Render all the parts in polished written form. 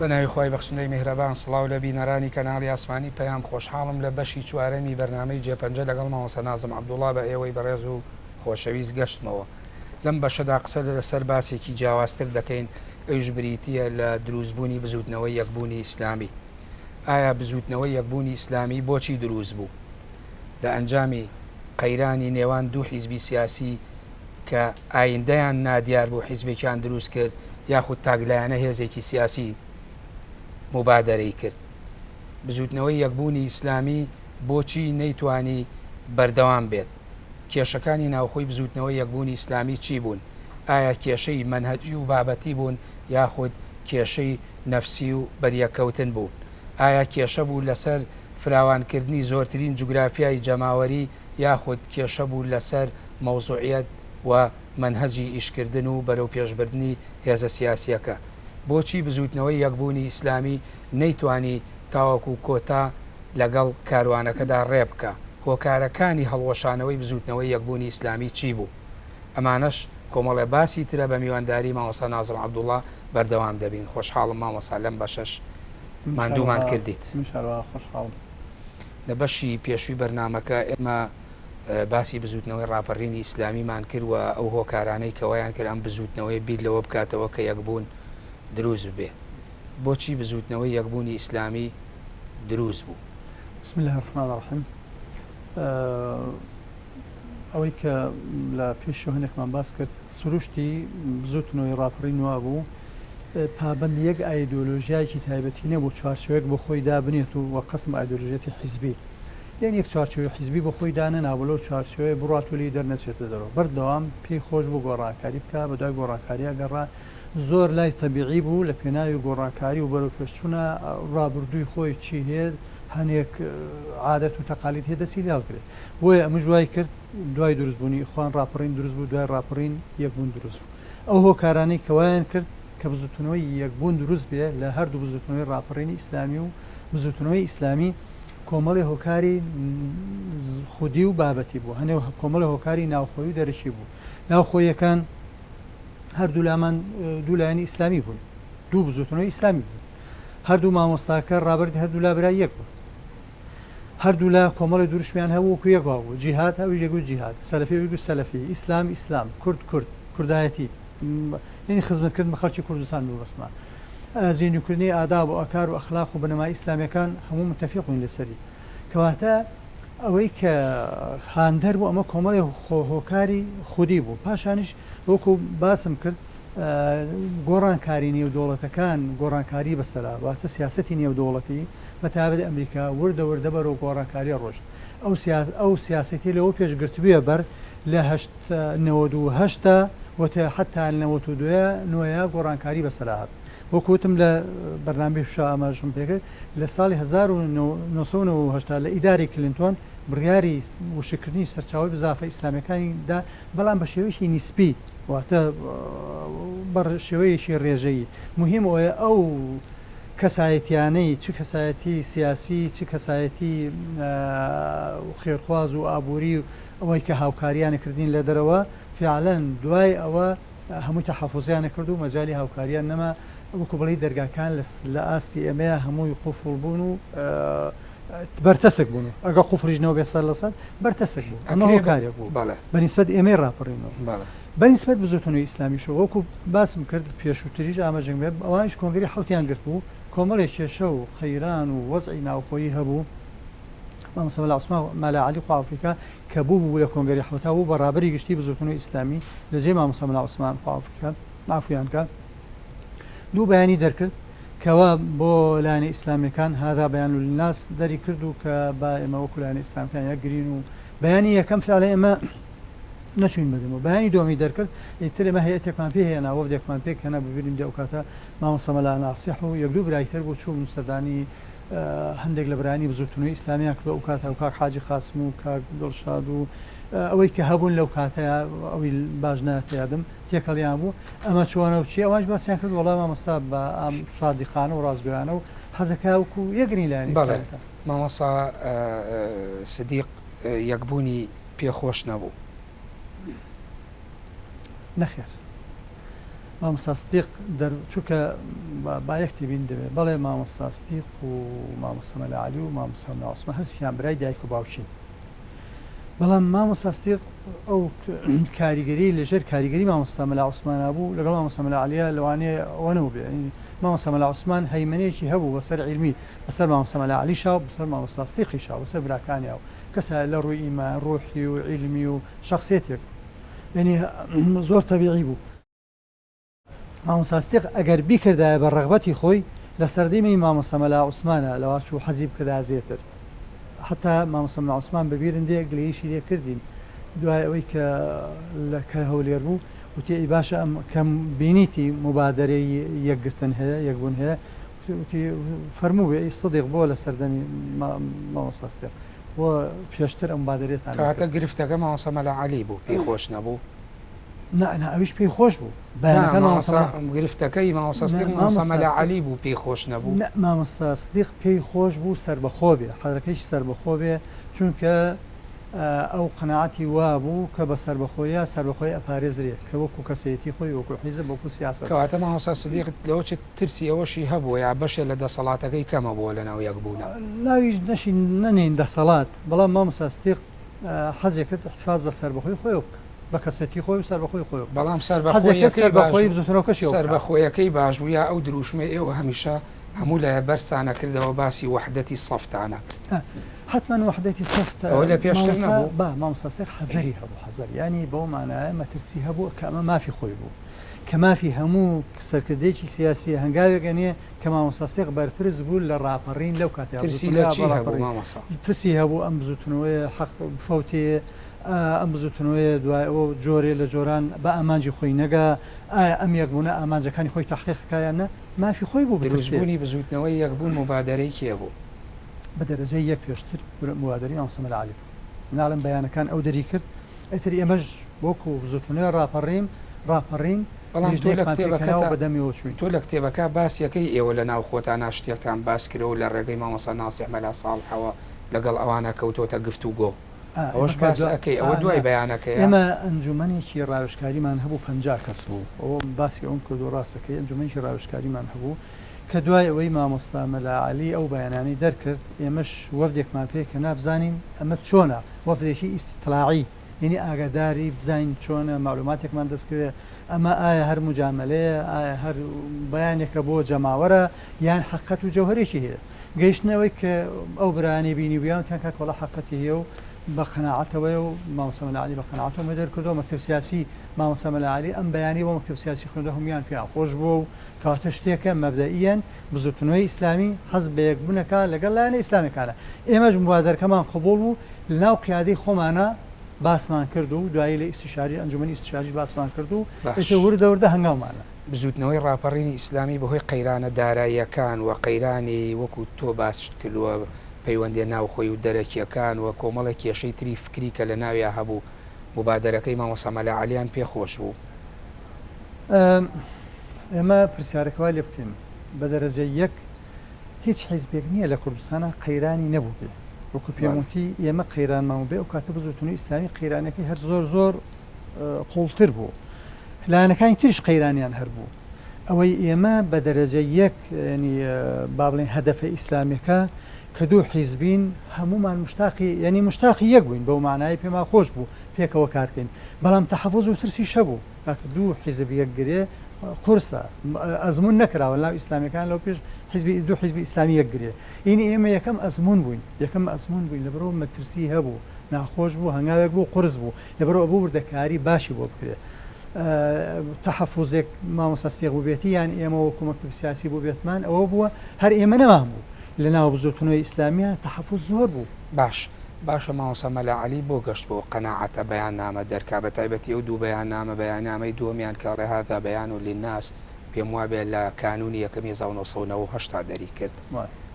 بە ناوی خوای بەخشندەی میهرەبان سڵاو لە بینەرانی کەناڵی ئاسمانی پەیام خۆشحاڵم لە بەشی چوارەمی بەرنامەی جێپەنجە لەگەڵ مامۆستا نازم عەبدوڵا بە ئێوەی بەڕێز و خۆشەویست گەشتمەوە لەم بەشەدا قسە لەسەر باسێکی جیاوازتر دەکەین ئەویش بریتییە لە دروستبوونی بزووتنەوەی یەکبوونی ئیسلامی ئایا بزووتنەوەی یەکبوونی ئیسلامی بۆچی دروست بوو؟ لە ئەنجامی قەیرانی نێوان دوو حیزبی سیاسی کە ئایندەیان نادیار بوو حیزبێکیان دروست کرد یاخود تاکلایەنە هێزێکی سیاسی موبادەرەی کرد؟ بزووتنەوەی یەکبوونی ئیسلامی بۆچی نەیتوانی بەردەوام بێت؟ کێشەکانی ناوخۆی بزووتنەوەی یەکبوونی ئیسلامی چی بوون؟ ئایا کێشەی مەنهەجی و بابەتی بوون یاخود کێشەی نەفسی و بەریەککەوتن بوو؟ ئایا کێشە بوو لەسەر فراوانکردنی زۆرترین جوگرافیای جەماوەری یاخود کێشە بوو لەسەر مەوزوعیەت و مەنهەجی ئیشکردن و بەرەوپێشبردنی هێزە سیاسیەکە؟ بۆچی بزووتنەوەی یەکبوونی ئیسلامی نەیتوانی تاوەکو کۆتا لەگەڵ کاروانەکەدا ڕێ بکا؟ هۆکارەکانی هەڵوەشانەوەی بزووتنەوەی یەکبوونی ئیسلامی چی بوو؟ ئەمانەش کۆمەڵێ باسی ترە بە میوانداری مامۆستا نازم عەبدوڵا بەردەوام دەبین خۆشحاڵم مامۆستا لەم بەشەش ماندوومان کردیت. منیش هەروەها خۆشحاڵم. لە بەشی پێشووی بەرنامەکە ئێمە باسی بزووتنەوەی ڕاپەڕینی ئیسلامیمان کرد و ئەو هۆکارانەی کە وایان کرد ئەم بزووتنەوەیە بیر لەوە بکاتەوە کە یەکبوون دروست ببێ. بۆچی بزووتنەوەی یەکبوونی ئیسلامی دروست بوو؟ بسم اللە الرحمن الرحیم ئەوەی کە لە پێشەوە هەنێکمان باس کرد سروشتی بزوتنەوەی ڕاپەڕین وابوو پابەند یەک ئایدۆلۆژیایەکی تایبەتی نەبوو چوارچێوەیەک بۆ خۆی دابنێت و وە قەسم ئایدۆلۆژیەتی حیزبی یان یەک چوارچێوەی حیزبی بۆ خۆی دانەنابوو لەو چوارچێوەیە بڕات و لێی دەرنەچێتە دەرەوە بەردەوام پێی خۆش بوو گۆڕانکاری بکا بەدوای گۆڕانکاریا گەڕا زۆر لای تەبیعی بوو لە پێناوی گۆڕانکاری و بەرەوپێشچوونا ڕابردووی خۆی چی هەیە هەنێک عادەت و تەقالید هەیە دەستی لێ هەڵگرێت بۆیە ئەمش وای کرد دوای دروستبوونی ئیخوان ڕاپەڕین دروست بوو، دوای ڕاپەڕین یەکبوون دروست بوو. ئەو هۆکارانەی کە وایان کرد کە بزووتنەوەی یەکبوون دروست بێ لە هەردوو بزووتنەوەی ڕاپەڕینی ئیسلامی و بزووتنەوەی ئیسلامی کۆمەڵێ هۆکاری خودی و بابەتی بوو، هەنێ کۆمەڵێ هۆکاری ناوخۆیی و دەرەکی بوو. ناوخۆییەکان هەردوولامان دوو لایەنی ئیسلامی بوون، دوو بزووتنەوەی ئیسلامی بوون. هەردوو مامۆستاکە ڕابەری هەردوولا برای یەک بوون. هەردوولا کۆمەڵی دروشمیان هەبوو وەکو یەک وابوو جیهاد ئەویش دەگوت جیهاد سەلەفی ئەویش گوت سەلەفی ئیسلام ئیسلام کورد کورد کوردایەتی یعنی خزمەتکردن بە خەڵکی کوردستان مەبەستمە زیندووکردنی ئاداب و ئاکار و ئەخلاق و بنەما ئیسلامیەکان هەموو متەفیق بووین لەسەری کەواتە ئەوەی کە هاندەر بوو ئەمە کۆمەڵی هۆکاری خودی بوو پاشانیش وەکو باسم کرد گۆڕانکاری نێودەوڵەتەکان گۆڕانکاری بەسەرا واتە سیاسەتی نێودەوڵەتی بە تایبەت ئەمریکا وردە وردە بەرەو گۆڕانکاری ڕۆشت. ئەو ئەو سیاسەتی لەوە پێش گرتبوویە بەر لە هەشت 98 تا و تە حەتا 92 نۆیا گۆڕانکاری بەسەرا هات. وەکو وتم لە بەرنامەی شا ئاماژەم پێ کرد لە ساڵی 1998 لە ئیدارەی کلینتۆن بڕیاری وشککردنی سەرچاوەی بزافە ئیسلامیەکانی دا بەڵام بە شێوەیەکی نیسبی واتە بە شێوەیەکی ڕێژەیی. موهیم ئەوەیە ئەو کەسایەتیانەی چ کەسایەتی سیاسی چ کەسایەتی خێرخواز و ئابووری و ئەوەی کە هاوکاریانە کردین لە دەرەوە فعلەن دوای ئەوە هەمووی تەحەفوزیانە کرد و مەجالی هاوکاریان نەما وەکو بڵێی دەرگاکان لە ئاستی ئێمەیە هەمووی قوفڵ بوون و بەرتەسک بوون و ئەگە قوفڵیش نەوە بێ سەر لەسەر بەرتەسک بوو ئەمە هۆکارێک بوو بە نیسبەت ئێمەی ڕاپەڕینەوە بە نیسبەت بزوتنەوەی ئیسلامیشەوە وەکو باسم کرد پێشووتریش ئاماژەم پێ ئەوانیش کۆنگرەی حەوتیان گرت بوو کۆمەڵێک کێشە و قەیران و وەزعی ناوخۆیی هەبوو مامۆستا مەلا عوسمان مەلا عەلی خواوفیکا کە بوو بوو لە کۆنگرەی حەوتا بوو بە ڕابەری گشتی بزوتنەوەی ئیسلامی لە جێی مامۆستا مەلا عوسمان خواوفیکا عەفویان کە دوو بەیانی دەرکرد کەوا بۆ لایەنە ئیسلامیەکان هذا بیان للناس دەری کرد و کە با ئێمە وەکو لایەنە ئیسلامیەکان یەکگرین و بەیانی یەکەم فعلە ئێمە نەچووین بەدەمەوە بەیانی دووەمی دەرکرد ئیتر ئێمە هەیئەتێکمان پێ هێنا وەفدێکمان پێک هێنا ببینیم دێ ئەوکاتە مامۆستا مەلا ناسیح و یەک دوو برای تر بوو چووم سەردانی هەندێک لە برایانی بزووتنەوەی ئیسلامیان کردو ئەو کاتە و کاک حاجی قاسم و کاک دڵشاد و ئەوەی کە هەبوون لەو کاتەیە ئەوی باش نایەتە یادم تێکەڵیان بوو ئەمە چۆنە و چیە ئەوانیش باسیان کرد وەڵا مامۆستا بە ئام سادیقانە و ڕاستگۆیانە و حەزەکا وەکو یەکگرین لایەنی بەڵێ ئیسلامیەکان. مامۆستا سدیق یەکبوونی پێ خۆش نەبوو. نەخێر. مامۆستا سدیق دەر چونکە با یەک تێبینی دەبێ بەڵێ مامۆستا سدیق و مامۆستا مەلا عەلی و مامۆستا مەلا عوسمان هەرسێکیان برای دایک و باوکین بەڵام مامۆستا سدیق ئەو کاریگەری لەژێر کاریگەری مامۆستا مەلا عوسمانا بوو لەگەڵ مامۆستا مەلا عەلیە لەوانەیە ئەوە نەبووبێ مامۆستا مەلا عوسمان هەیمەنەیەکی هەبوو بەسەر عیلمی بەسەر مامۆستا مەلا عەلیشا و بەسەر مامۆستا سدیقیشا بەسەر براکانیا و کەسە لە ڕووی ئیمان ڕوحی و عیلمی و شەخسیەتێک یعنی زۆر تەبیعی بوو. مامۆستا ستیق ئەگەر بیکردایە بە ڕەغبەتی خۆی لە سەردەمی مامۆستا مەلا عوسمانە لەوە چوو حەزی بکردایە زێتر حەتا مامۆستا مەلا عوسمان بە بیرم دێ گلەییشی لێ کردین دوای ئەوەی کە لە کە هەولێر بوو وتی ئەی باشە ئەم کەم بینیتی موبادەرەی یەکگرتن هەیە یەکبوون هەیە وتی فەرموو بێ ئەی سدیق بۆ لە سەردەمی مامۆستا ستیق بۆ پێشتر ئەم مبادەرەتان کەواتە نەکرد؟ گرفتەکە مامۆستا مەلا عەلی بوو پێی خۆش نەبوو؟ نا نا ئەویش پێی خۆش بوو بەیانەکان مامۆستا مامۆستا گرفتەکەی مامۆستا سدیق مامۆستا مەلا عەلی بوو پێی خۆش نەبوو؟ نا مامۆستا سدیق پێی خۆش بوو سەربەخۆ بێ حەرەکەیشی سەربەخۆ بێ چونکە ئەو قەناعەتی وابوو کە بە سەربەخۆیە سەربەخۆی ئەپارێزرێ کە وەکو کەسێتی خۆی وەکو حیزب وەکو سیاسەت. کەواتە مامۆستا سدیق لەوە چ ترسی ئەوەشی هەبووە یا بەشێ لە دەسەڵاتەکەی کەمە بووە لەناو یەکبوونا؟ ناویش نەشی نەنێین دەسەڵات بەڵام مامۆستا سدیق حەزی کرد ئیحتفاز بە سەربەخۆی خۆیەوە بکا. بە کەسێتی خۆی و سەربەخۆی خۆی بکات. بەڵام سەربەخۆییەکەی باش بوو، سەربەخۆیەکەی باش بوو یا ئەو دروشمەی ئێوە هەمیشە هەموو لایە بەرزتان ئەکردەوە باسی وەحدەتی سەفتان ئەکرد. حەتمەن وەحدەتی سەفت ئەوە لە پێشتر نەبوو؟ با مامۆستا سێخ حەزەری هەبوو، حەزەر یانی بەو مانایە مەترسی هەبوو کە ئەمە مافی خۆی بوو، کە مافی هەموو سەرکردەیەکی سیاسییە هەنگاوێک ئەنێ کە مامۆستا سێخ بەرپرس بوو لە ڕاپەڕین لەو کاتەیا ترسی لە چی هەبوو مامۆستا؟ ترسی هەبوو ئەم بزووتنەوەیە حەق بفەوتێ، ئەم بزوتنەوەیە دوای ئەوە جۆرێ لە جۆران بە ئامانجی خۆی نەگا، ئایا ئەم یەکبوونە ئامانجەکانی خۆی تەحقیق کا یان نە، مافی خۆی بوو بترسێ. دروستبوونی بزوتنەوەی یەکبوون موبادەرەی کێ بوو؟ بە دەرەجەی یەک پێشتر موبادەرەی مامۆستا مەلا عەلی بوو. من ئەڵێم بەیانەکان ئەو دەری کرد، ئیتر ئێمەش وەکوو بزوتنەوەی ڕاپەڕیم، ڕاپەڕین، بەڵام تۆ لە لیژنەیەکمان پێکهێنا و کتێبەکەتا بە دەمیەوە چووین. تۆ لە کتێبەکە باسیەکەی ئێوە لە ناو خۆتانا شتێکتان باس کرد و لە ڕێگەی مامۆستا ناسیح مەلا ساڵحەوە لەگەڵ ئەوانە کەوتۆتە گفتوگۆ. ئەوەش باس ئەکەی ئەوە دوای بەیانەکەیە؟ ئێمە ئەنجومەنێکی ڕاوێژکاریمان هەبوو 50 کەس بوو ئەوە باسی ئەوم کردو ڕاستەکەی ئەنجومەنێکی ڕاوێژکاریمان هەبوو کە دوای ئەوەی مامۆستا مەلا عەلی ئەو بەیانانەی دەرکرد ئێمەش وەفدێکمان پێ کە نابزانین ئەمە چۆنە وەفدێکی ئیستیتلاعی یعنی ئاگاداری بزانین چۆنە مەعلوماتێکمان دەستکەوێ ئەمە ئایا هەر موجامەلەیە ئایا هەر بەیانێکە بۆ جەماوەرە یان حەقەت و جەوهەرێکی هەیە گەیشتنە ئەوەی کە ئەو برایانەی بینیبوویان وتیان کاکە وەڵا حەقەتی هەیە و بە قەناعەتەوەیە و مامۆستا مەلا عەلی بە قەناعەتەوە ئەمەی دەرکردووە مەکتەب سیاسی مامۆستا مەلا عەلی ئەم بەیانەی بۆ مەکتەب سیاسی خوێندووە هەموویان پێیان خۆش بووە و کەواتە شتێکە مەبدەئیەن بزووتنەوەی ئیسلامی حەز بە یەکبوونەکە لەگەڵ لایەنە ئیسلامیەکانە ئێمەش موبادەرەکەمان قبوڵ بوو لەناو قیادەی خۆمانە باسمان کرد و دوایی لە ئیستیشاری ئەنجومەنی ئیستیشاریش باسمان کرد و باش. ئیتر وردە وردە هەنگاومان نا. بزووتنەوەی ڕاپەڕینی ئیسلامی بەهۆی قەیرانە داراییەکان و قەیرانی وەکو تۆ باسشت کردووە پەیوەندیە ناوخۆی و دەرەکیەکان و کۆمەڵێک کێشەی تری فکری کە لە ناویا هەبوو موبادەرەکەی مامۆستا مەلا عەلیان پێ خۆش بوو. ئێمە پرسیارەکە وا لێ بکەین بە دەرەجە یەک هیچ حیزبێک نییە لە کوردستانا قەیرانی نەبووبێ وەکو پێم وتی ئێمە قەیرانمان بووبێ ئەو کاتە بزووتنەوەی ئیسلامی قەیرانەکەی هەر زۆر زۆر قوڵتر بوو لایەنەکانی تریش قەیرانیان هەر بوو ئەوەی ئێمە بە دەرەجە یەک ینی با بڵێن هەدەفە ئیسلامیەکە کە دوو حیزبین هەمومان مشتاقی ینی مشتاقی یەک بووین بەو معنای پێمان خۆش بوو پێکەوە کارکەین بەڵام تەحەفوز و ترسی شەبوو کاکە دوو حیزب یەک گرێ قورسە ئەزمون نەکراوە لەناو ئیسلامیەکان لەو پێش حیزبی دوو حیزبی ئیسلامی یەک گرێ ئینی ئێمە یەکەم ئەزمون بووین یەکەم ئەزمون بووین لەبەرەوە مەترسی هەبوو ناخۆش بوو هەنگاوێک بوو قورس بوو لەبەرئەوە ئەبوو وردەکاری باشی بۆ بکرێ تەحەفوزێک مامۆستا سێغ بووبێتی یان ئێمە وەکو مەکتەب سیاسی بووبێتمان ئەوە بووە هەر ئێمە نەمان بوو لە ناو بزوتنەوەی ئیسلامیە تەحەفوز زۆر بوو. باش باشە مامۆستا مەلا عەلی بۆ گەشت بەو قەناعەتە بەیاننامە دەرکا بەتایبەتی ئەو دوو بەیاننامە بەیانامەی دووەمیان کە ئەڵێ هذا بیان للناس پێم وابێ لە کانونی یەکەمی 1998 تا دەری کرد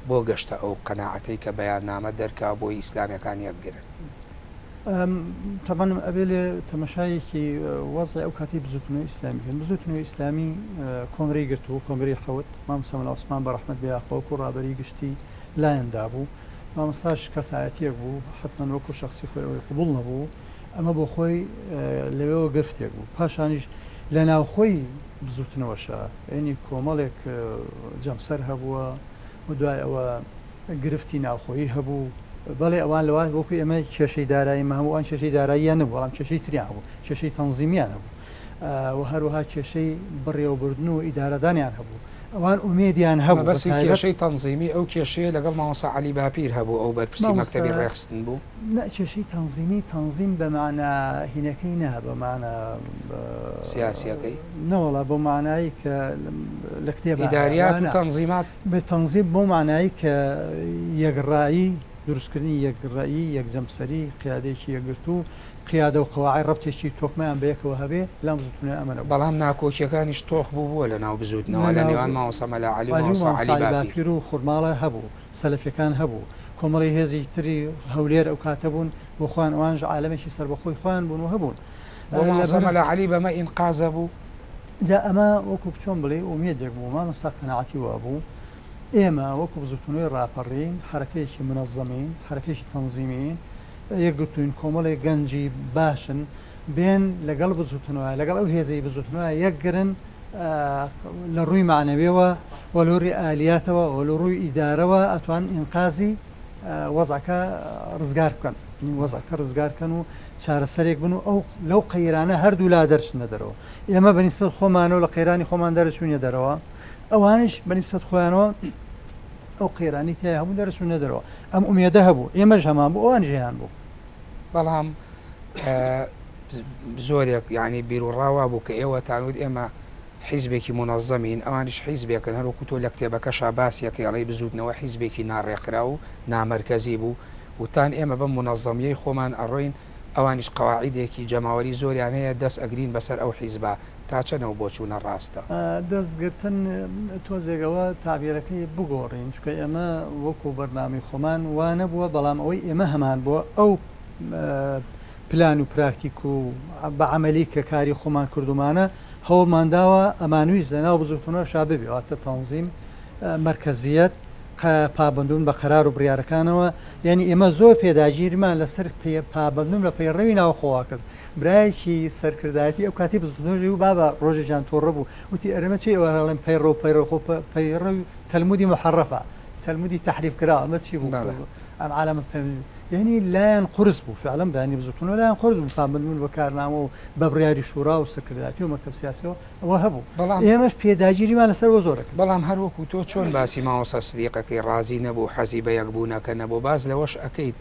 بۆ گەشتە ئەو قەناعەتەی کە بەیاننامە دەرکا بۆی ئیسلامیەکان یەکگرن؟ تەبعەن ئەبێ لێ تەمەشایەکی وەزعی ئەو کاتی بزوتنەوەی ئیسلامی بکەین. بزوتنەوەی ئیسلامی کۆنگرەی گرتبوو، کۆنگرەی حەوت، مامۆستا مەلا عوسمان بە ڕەحمەت بێ یاخوا وەکوو ڕابەری گشتی لایان دابوو. مامۆستاش کەسایەتییەک بوو، حەتمەن وەکوو شەخسی خۆی ئەوەی قبووڵ نەبوو. ئەمە بۆ خۆی لەوێوە گرفتێک بوو. پاشانیش لە ناوخۆی بزوتنەوەشا یەنی کۆمەڵێک جەمسەر هەبووە و دوای ئەوە گرفتی ناوخۆیی هەبوو. بەڵێ ئەوان لەوە وەکو ئێمە کێشەی داراییمان هەبوو، ئەوان کێشەی داراییان نەبوو، بەڵام کێشەی تریان هەبوو، کێشەی تەنزیمیان هەبوو و هەروەها کێشەی بەڕێوەبردن و ئیدارەدانیان هەبوو. ئەوان ئومێدیان هەبوو بە مەبەستی تایبەت. کێشەی تەنزیمی ئەو کێشەیە لەگەڵ مامۆستا عەلی باپیر هەبوو ئەو بەرپرسی مامۆستا مەکتەبی ڕێکخستن بوو؟ نا کێشەی تەنزیمی، تەنزیم بە مەعنا هینەکەی نا، بە مەعنا سیاسیەکەی؟ نەوەڵا بەو مەعنای کە لە کتێبا هەیە وا ئیداریات و نا. تەنزیمات؟ بە تەنزیم بەو مەعنای کە یەکڕایی، دروستکردنی یەکڕەئی، یەکجەمسەری، قیادەیەکی یەکگرتوو، قیادە و قەواعی ڕەبتێکی تۆکمەیان بە یەکەوە هەبێ، لام بزووتنەوەی ئەمە نەبوو. بەڵام ناکۆکیەکانیش تۆخ بووبووە لە ناو بزووتنەوە لە لە ناو نێوان مامۆستا مەلا عەلی و عەلی و مامۆستا مامۆستا عەلی عەلی باپیر. باپیر و خورماڵە هەبوو، سەلەفیەکان هەبوو، کۆمەڵی هێزی تری هەولێر ئەو کاتە بوون بۆ خۆیان ئەوانش عالەمێکی سەربەخۆی خۆیان بوون و هەبوون. بۆ مامۆستا لەبەر. مەلا عەلی بەمە ئینقازە بوو؟ جا ئەمە وەکو چۆن بڵێی ئومێدێک بوو، مامۆستا قەناعەتی وابوو ئێمە وەکو بزوتنەوەی ڕاپەڕین حەرەکەیەکی مونەزەمین، حەرەکەیەکی تەنزیمین، یەکگرتووین، کۆمەڵێک گەنجی باشن، بێن لەگەڵ بزوتنەوە، لەگەڵ ئەو هێزەی بزوتنەوە یەکگرن لە ڕووی مەعنەویەوە و لە ڕووی ئالیاتەوە و لە ڕووی ئیدارەوە ئەتوان ئینقازی وەزعەکە ڕزگار بکەن، وەزعەکە ڕزگار کەن و چارەسەرێک بن و ئەو لەو قەیرانە هەردوولا دەرچنە دەرەوە. ئێمە بە نیسبەت خۆمانەوە لە قەیرانی خۆمان دەرچووینە دەرەوە، ئەوانیش بە نیسبەت خۆیانەوە ئەو قەیرانی تیا هەبوو دەرچوونە دەرەوە. ئەم ئومێدە هەبوو، ئێمەش هەمان بوو، ئەوانیش هەیان بوو. بەڵام زۆرێک یانی بیروڕا وابوو کە ئێوەتان وت ئێمە حیزبێکی مونەزەمین، ئەوانیش حیزبێکن، هەروەکو تۆ لە کتێبەکەشا باسی ئەکەی ئەڵێی بزووتنەوە حیزبێکی ناڕێکخراو و نامەرکەزی بوو، وتتان ئێمە بەم مونەزەمیەی خۆمان ئەڕۆین، ئەوانیش قەواعیدێکی جەماوەری زۆریان هەیە، دەست ئەگرین بەسەر ئەو حیزبە، تا چەند ئەو بۆچوونە ڕاستە؟ دەست گرتن تۆزێک ئەوە تەعبیرەکەی بگۆڕین، چونکە ئێمە وەکو بەرنامەی خۆمان وا نەبووە، بەڵام ئەوەی ئێمە هەمان بووە ئەو پلان و پراکتیک و بە عەمەلی کە کاری خۆمان کردوومانە هەوڵمان داوە ئەمانویست لە ناو بزووتنەوەشا ببێ، واتە تەنزیم، مەرکەزییەت، پابەندبوون بە قەرار و بڕیارەکانەوە، یانی ئێمە زۆر پێداگیرمان لەسەر پابەندبوون بە پەیڕەوی ناوخۆوە کرد. برایەکی سەرکردایەتی ئەو کاتی بزووتنەوەش بوو، بابە ڕۆژێکیان تووڕە بوو وتی ئەرێ چی ئێوە ئەڵێن پەیڕەو پەیڕەو خۆ پەیڕەوی تەلمودی موحەڕەفە، تەلمودی تەحریف کراوە، ئەمە چی بوو ئەم عالەمە یانی لایان قورس بوو فعلا برایانی بزوتنەوە لایان قورس بوو پابەندبوون بە کارنامە و بە بڕیاری شورا و سەرکردایەتی و مەکتەب سیاسیەوە ئەوە هەبوو بەڵام ئێمەش پێداگیریمان لەسەر ئەوە زۆر ئەکرد. بەڵام هەر وەکو تۆ چۆن باسی مامۆستا سدیقەکەی ڕازی نەبوو حەزی بە یەکبوونەکە نەبوو باس لەوەش ئەکەیت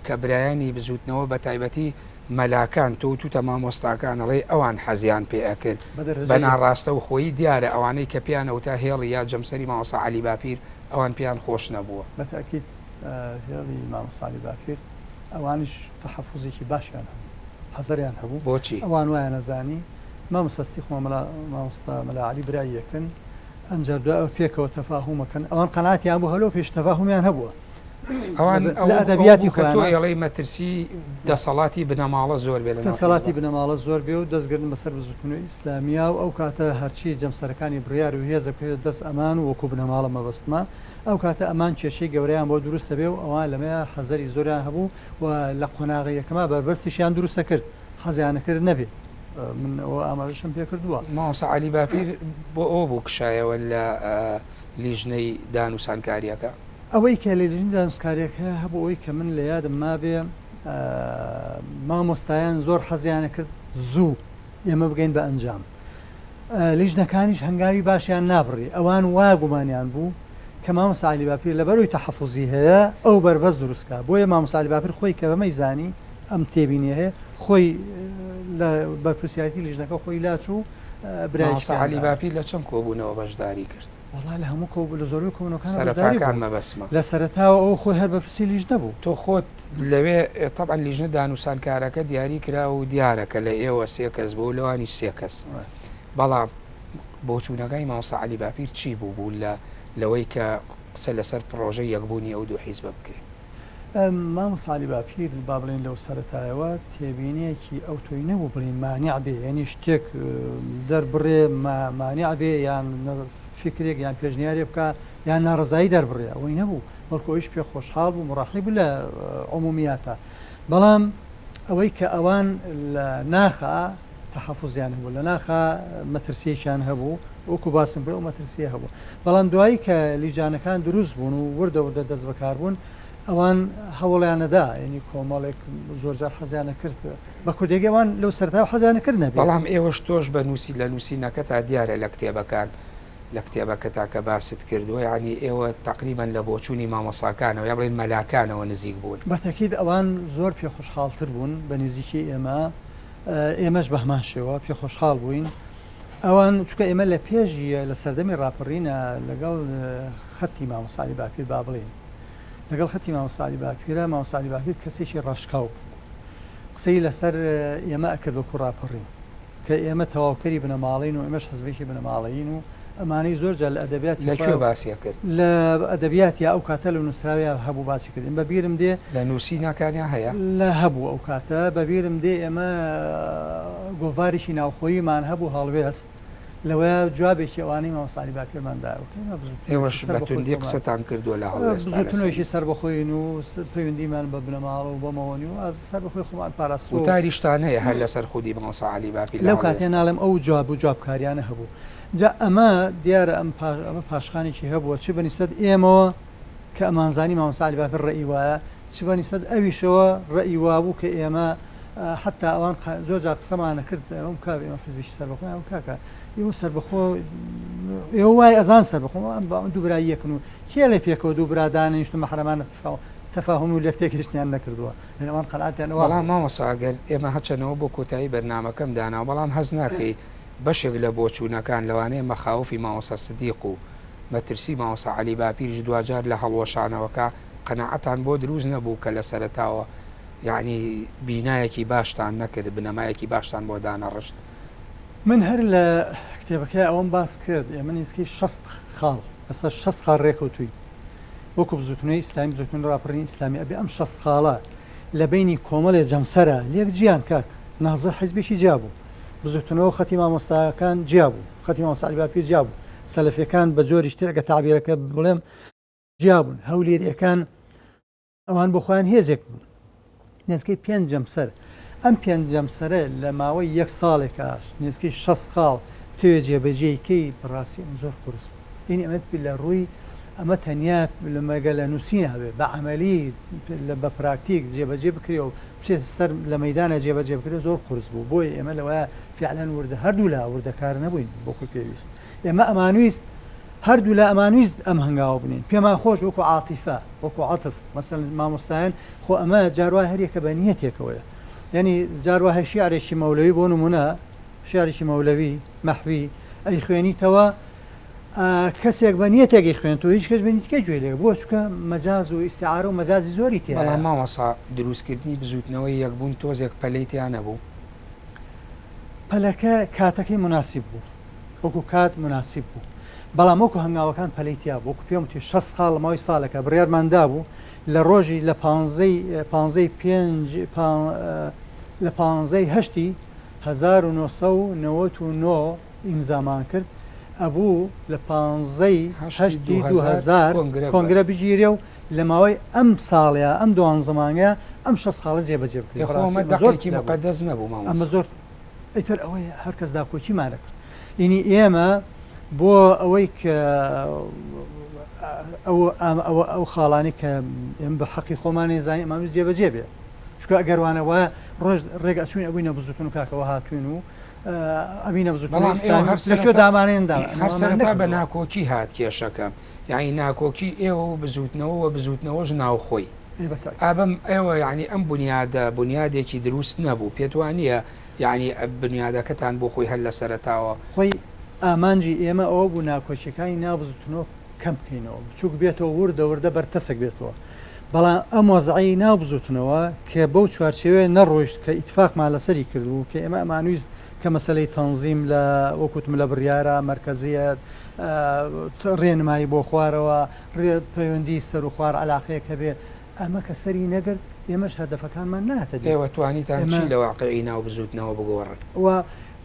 کە برایانی بزوتنەوە بە تایبەتی مەلاکان تۆ وتوتە مامۆستاکان ئەڵێی ئەوان حەزیان پێ ئەکرد بە بە دەرەجەی یەکەم. ناڕاستەوخۆیی دیارە ئەوانەی کە پێیان ئەوتا هێڵی یا جەمسەری مامۆستا عەلی باپیر ئەوان پێیان خۆش نەبووە. بە تەئکید هێڵی مامۆستا عەلی باپیر ئەوانیش تەحەفوزێکی باشیان هەبوو، حەزەریان هەبوو، بۆچی؟ ئەوان وایان ئەزانی مامۆستا سدیق و مامۆستا مەلا عەلی برای یەکن، ئەمجار دوای ئەوە پێکەوە تەفاهوم ئەکەن، ئەوان قەناعەتیان بوو هەلۆ پێش تەفاهومیان هەبووە ئەوان لە ئەوە ئەدەبیاتی بوو کە تۆ خۆیانا. ئێڵێی مەترسی دەسەڵاتی بنەماڵە زۆر بێ لەناو دەسەڵاتی حیزبا. بنەماڵە زۆر بێ و دەست گرتن بەسەر بزووتنەوەی ئیسلامیا و ئەو کاتە هەرچی جەمسەرەکانی بڕیار و هێز ئەکەوێتە دەست ئەمان و وەکوو بنەماڵە مەبەستمە ئەو کاتە ئەمان کێشەی گەورەیان بۆ دروست ئەبێ و ئەوان لەمەیا حەزەری زۆریان هەبوو و لە قۆناغی یەکەما بەربەستیشیان دروست ئەکرد حەزیان ئەکرد نەبێ من ئەوە ئاماژەشم پێ کردووە. مامۆستا عەلی باپیر بۆ ئەوە بوو کشایەوە لە لیژنەی دانوسانکارییەکە؟ ئەوەی کە لە لیژنەی دانوسکارییەکە هەبوو ئەوەی کە من لە یادم مابێ مامۆستایان زۆر حەزیان ئەکرد زوو ئێمە بگەین بە ئەنجام. لیژنەکانیش هەنگاوی باشیان نابڕی، ئەوان وا گومانیان بوو کە مامۆستا عەلی باپیر لەبەرئەوەی تەحەفوزی هەیە ئەو بەربەست دروست کا، بۆیە مامۆستا عەلی باپیر خۆی کە بەمەی زانی ئەم تێبینیە هەیە خۆی لە بەرپرسیارێتی لیژنەکە خۆی لاچوو برایەکی مامۆستا پێیان عەلی دانا. باپیر لە چەند کۆبوونەوە بەشداری کرد؟ وەڵا لە هەموو کۆ لە زۆربەی کۆبوونەوەکانا بەشداری سەرەتاکان بوو، مەبەستمە. لە سەرەتاوە ئەو خۆی هەر بەرپرسی لیژنە بوو. تۆ خۆت لەوێ تەبعەن لیژنە دانوسانکارەکە دیاری کرا و دیارە کە لە ئێوە سێ کەس بوو و لەوانیش سێ کەس بەڵام بۆچوونەکانی مامۆستا عەلی باپیر چی بوو بوو لە لەوەی کە قسە لەسەر پڕۆژەی یەکبوونی ئەو دوو حیزبە بکرێ؟ مامۆستا عەلی باپیر با بڵێین لەو سەرەتایەوە تێبینییەکی ئەوتۆی نەبوو بڵێین مانع بێ یانی شتێک دەربڕێ مانع بێ یان فیکرێک یان پێشنیارێ بکا یان ناڕەزایی دەربڕێ ئەوەی نەبوو بەڵکو ئەویش پێ خۆشحاڵ بوو موڕەحیب بوو لە عمومیاتا بەڵام ئەوەی کە ئەوان لە ناخا. تەحەفوزیان هەبوو، لە ناخا مەترسییەکیان هەبوو، وەکو باسم کرد ئەو مەترسییە هەبوو. بەڵام دوایی کە لیجانەکان دروست بوون و وردە وردە دەست بەکار بوون، ئەوان هەوڵیان ئەدا، یەنی کۆمەڵێک زۆرجار حەزیان ئەکرد بە کوردیەکەی ئەوان لەو سەرەتاوە حەزیان ئەکرد نەبێت. بەڵام ئێوەش تۆش بە نووسی لە نووسینەکەتا دیارە لە کتێبەکان لە کتێبەکەتا کە باست کردووە یانی ئێوە تەقریبەن لە بۆچوونی مامۆساکانەوە یا بڵێین مەلاکانەوە نزیک بوون. بە تەکید ئەوان زۆر پێخۆشحاڵتر بوون بە نزیکی ئێمە، ئێمەش بە هەمان شێوە پێخۆشحاڵ بووین. ئەوان چونکە ئێمە لە پێش لە سەردەمی ڕاپەڕینە لەگەڵ خەتی مامۆستا عەلی باپیر با بڵێین لەگەڵ خەتی مامۆستا عەلی باپیرە، مامۆستا عەلی باپیر کەسێکی ڕاشکاو بوو. قسەی لەسەر ئێمە ئەکرد وەکو ڕاپەڕین کە ئێمە تەواوکەری بنەماڵەین و ئێمەش حزبێکی بنەماڵەیین و ئەمانەی زۆر جار لە ئەدەبیاتی لە کوێ باسی ئەکرد؟ لە ئەدەبیاتیا ئەو کاتە لە نووسراویا هەبوو باسی کردین بە بیرم دێ. لە نووسینەکانیا هەیە؟ لە هەبوو ئەو کاتە بە بیرم دێ ئێمە گۆڤارێکی ناوخۆییمان هەبوو هەڵوێست لەوەیا جوابێکی ئەوانەی مامۆستا عەلی باپیرمان دایەوە کە ئێمە بزووتنەوەیەکی ئێوەش بە سەربەخۆی توندی خۆمان قسەتان کردووە لە هەڵوێستا لەسەری. بزووتنەوەیەکی سەربەخۆین و پەیوەندیمان بە بنەماڵە و بەمەوە نیە و ئاز سەربەخۆی خۆمان پاراستووە و. وتاریشتان هەیە هەر لەسەر خودی مامۆستا عەلی باپیر لە لەو کاتەیە هەڵوێستا. ناڵێم ئەو جواب و جوابکاریانە هەبوو. جا ئەمە دیارە ئەم ئەمە پاشخانێکی هەبووە چ بە نیسبەت ئێمەوە کە ئەمانزانی مامۆستا عەلی باپیر ڕەئی وایە، چ بە نیسبەت ئەویشەوە ڕەئی وابوو کە ئێمە حەتتا ئەوان زۆر جار قسەمان ئەکرد ئەوم کاک ئێمە حزبێکی سەربەخۆین ئەوم کاکە ئێوە سەربەخۆ ئێوە وای ئەزان سەربەخۆ ئەم بە دوو برای یەکن و کێ لێ پێکەوە دوو برا دانیشتن مەحرەمانە تەفاهوم و لێک تێگەیشتنیان نەکردووە یعنی ئەوان قەناعەتیان ئەوە بەڵام مامۆستا ئەگەر ئێمە هەچەنەوە بۆ کۆتایی بەرنامەکەم داناوە بەڵام هەست ناکەی بەشێک لە بۆچوونەکان لەوانەیە مەخاوفی مامۆستا سدیق و مەترسی مامۆستا عەلی باپیریش دواجار لە هەڵوەشانەوەکە قەناعەتان بۆ دروست نەبوو کە لە سەرەتاوە یەعنی بینایەکی باشتان نەکرد، بنەمایەکی باشتان بۆ دانەڕشت؟ من هەر لە کتێبەکەیا ئەوەم باس کرد، ئێمە نزیکەی 60 خاڵ، لەسەر 60 خاڵ رێکەوتووین وەکو بزووتنەوەی ئیسلامی، بزووتنەوەی راپەڕینی ئیسلامی، ئەبێ ئەم 60 خاڵە لە بەینی کۆمەڵێ جەمسەرا لێک جیان کاک نازر حیزبێکی جیا بوو، بزووتنەوە خەتی مامۆستاکان جیا بوو، خەتی مامۆستا عەلی باپیر جیا بوو، سەلەفیەکان بە جۆریش تر ئەگەر تەعبیرەکە بڵێم جیا بوون، هەولێریەکان ئەوان بۆ خۆیان هێزێک بوون نێزکەی پێنج جەمسەر ئەم پێنج جەمسەرە لە ماوەی یەک ساڵێکا نێزکەی 60 خاڵ بتەوێ جێبەجێی کەی بەڕاستی ئەمە زۆر قورس بوو یعنی ئەمە لە ڕووی ئەمە تەنیا لە مەگە لە نووسین هەبێ بە عەمەلی لە بە پراکتیک جێبەجێ بکرێ و بچێتە سەر لە مەیدانە جێبەجێ بکرێ زۆر قورس بوو بۆیە ئێمە لەوەیە فعلەن وردە هەردوو لا وردەکار نەبووین وەکو پێویست ئێمە ئەمانویست هەردوولا ئەمانویست ئەم هەنگاوە بنێین پێمان خۆش وەکو عاتیفە وەکو عەتف مەسەلەن مامۆستایان خۆ ئەمە جار وایە هەریەکە بە نیەتێکەوەیە یعنی جار وایە شیعرێکی مەولەوی بۆ نمونە شیعرێکی مەولەوی مەحوی ئەیخوێنیتەوە کەسێک بە نیەتێک ئەیخوێنێتەوە هیچ کەس بە نیتکە گوێ لێ بۆ چونکە مەجاز و ئیستعارە و مەجازی زۆری تیایە. بەڵام مامۆستا دروستکردنی بزووتنەوەی یەکبوون تۆزێک پەلەی تیا نەبوو؟ پەلەکە کاتەکەی موناسیب بوو وەکو کات موناسیب بوو بەڵام وەکو هەنگاوەکان پەلەی تیا بوو وەکو پێم وتی 60 خاڵ لە ماوەی ساڵێکا بڕیارمان دابوو لە ڕۆژی لە پانزەی پانزەی پێنج لە پانزەی هەشتی 1999 ئیمزامان کرد ئەبوو لە پانزەی هەشتی 2000 کۆنگرە بگیرێ و لە ماوەی ئەم ساڵەیا ئەم دوانزە مانگەیا ئەم شەست خاڵە جێبەجێ بکرێت. ئێ خۆ ئەمە دەقێکی موقەدەس نەبوو مامۆستا؟ ئەمە زۆر ئیتر ئەوەی هەر کەس داکۆکیمان ئەکرد. یعنی ئێمە بۆ ئەوەی کە ئەو ئەو ئەو خاڵانەی کە ئێمە بە حەقی خۆمانی زانین ئەمان جێبەجێ بێ چونکە ئەگەر وانە وایە ڕۆژ ڕێک ئەچوین ئەبووینە بزوتن و کاکەوە هاتوین و ئەبینە بزوتن بەڵام ئێوە هەر لە کوێ سەرەتا دامانێن دا هەر ئەمەمان سەرەتا بە نەکردووە. ناکۆکی هات کێشەکە. یەعنی ناکۆکی ئێوە و بزووتنەوە وە بزووتنەوەش ناوخۆی. ئێ بە تەئکید. ئا بەم ئێوە یەعنی ئەم بونیادە بونیادێکی دروست نەبوو پێت وا نییە یەعنی بونیادەکەتان بۆ خۆی هەر لە سەرەتاوە. خۆی ئامانجی ئێمە ئەوە بوو ناکۆکیەکانی ناو بزووتنەوە کەم بکەینەوە بچووک بێتەوە وردە وردە بەرتەسک بێتەوە بەڵام ئەم وەزعەی ناو بزووتنەوە کە بەو چوارچێوەیە نەڕۆیشت کە ئیتفاقمان لەسەری کردبوو کە ئێمە ئەمانویست کە مەسەلەی تەنزیم لە وەک وتم لە بڕیارە مەرکەزیەت ڕێنمایی بۆ خوارەوە، ڕێ پەیوەندی سەروخوار عەلاقەیەک هەبێ، ئەمە کە سەری نەگرت ئێمەش هەدەفەکانمان نەهاتە دی. ئێوە توانیتان ئێمە. چی لە واقیعی ناو بزووتنەوە بگۆڕن؟ و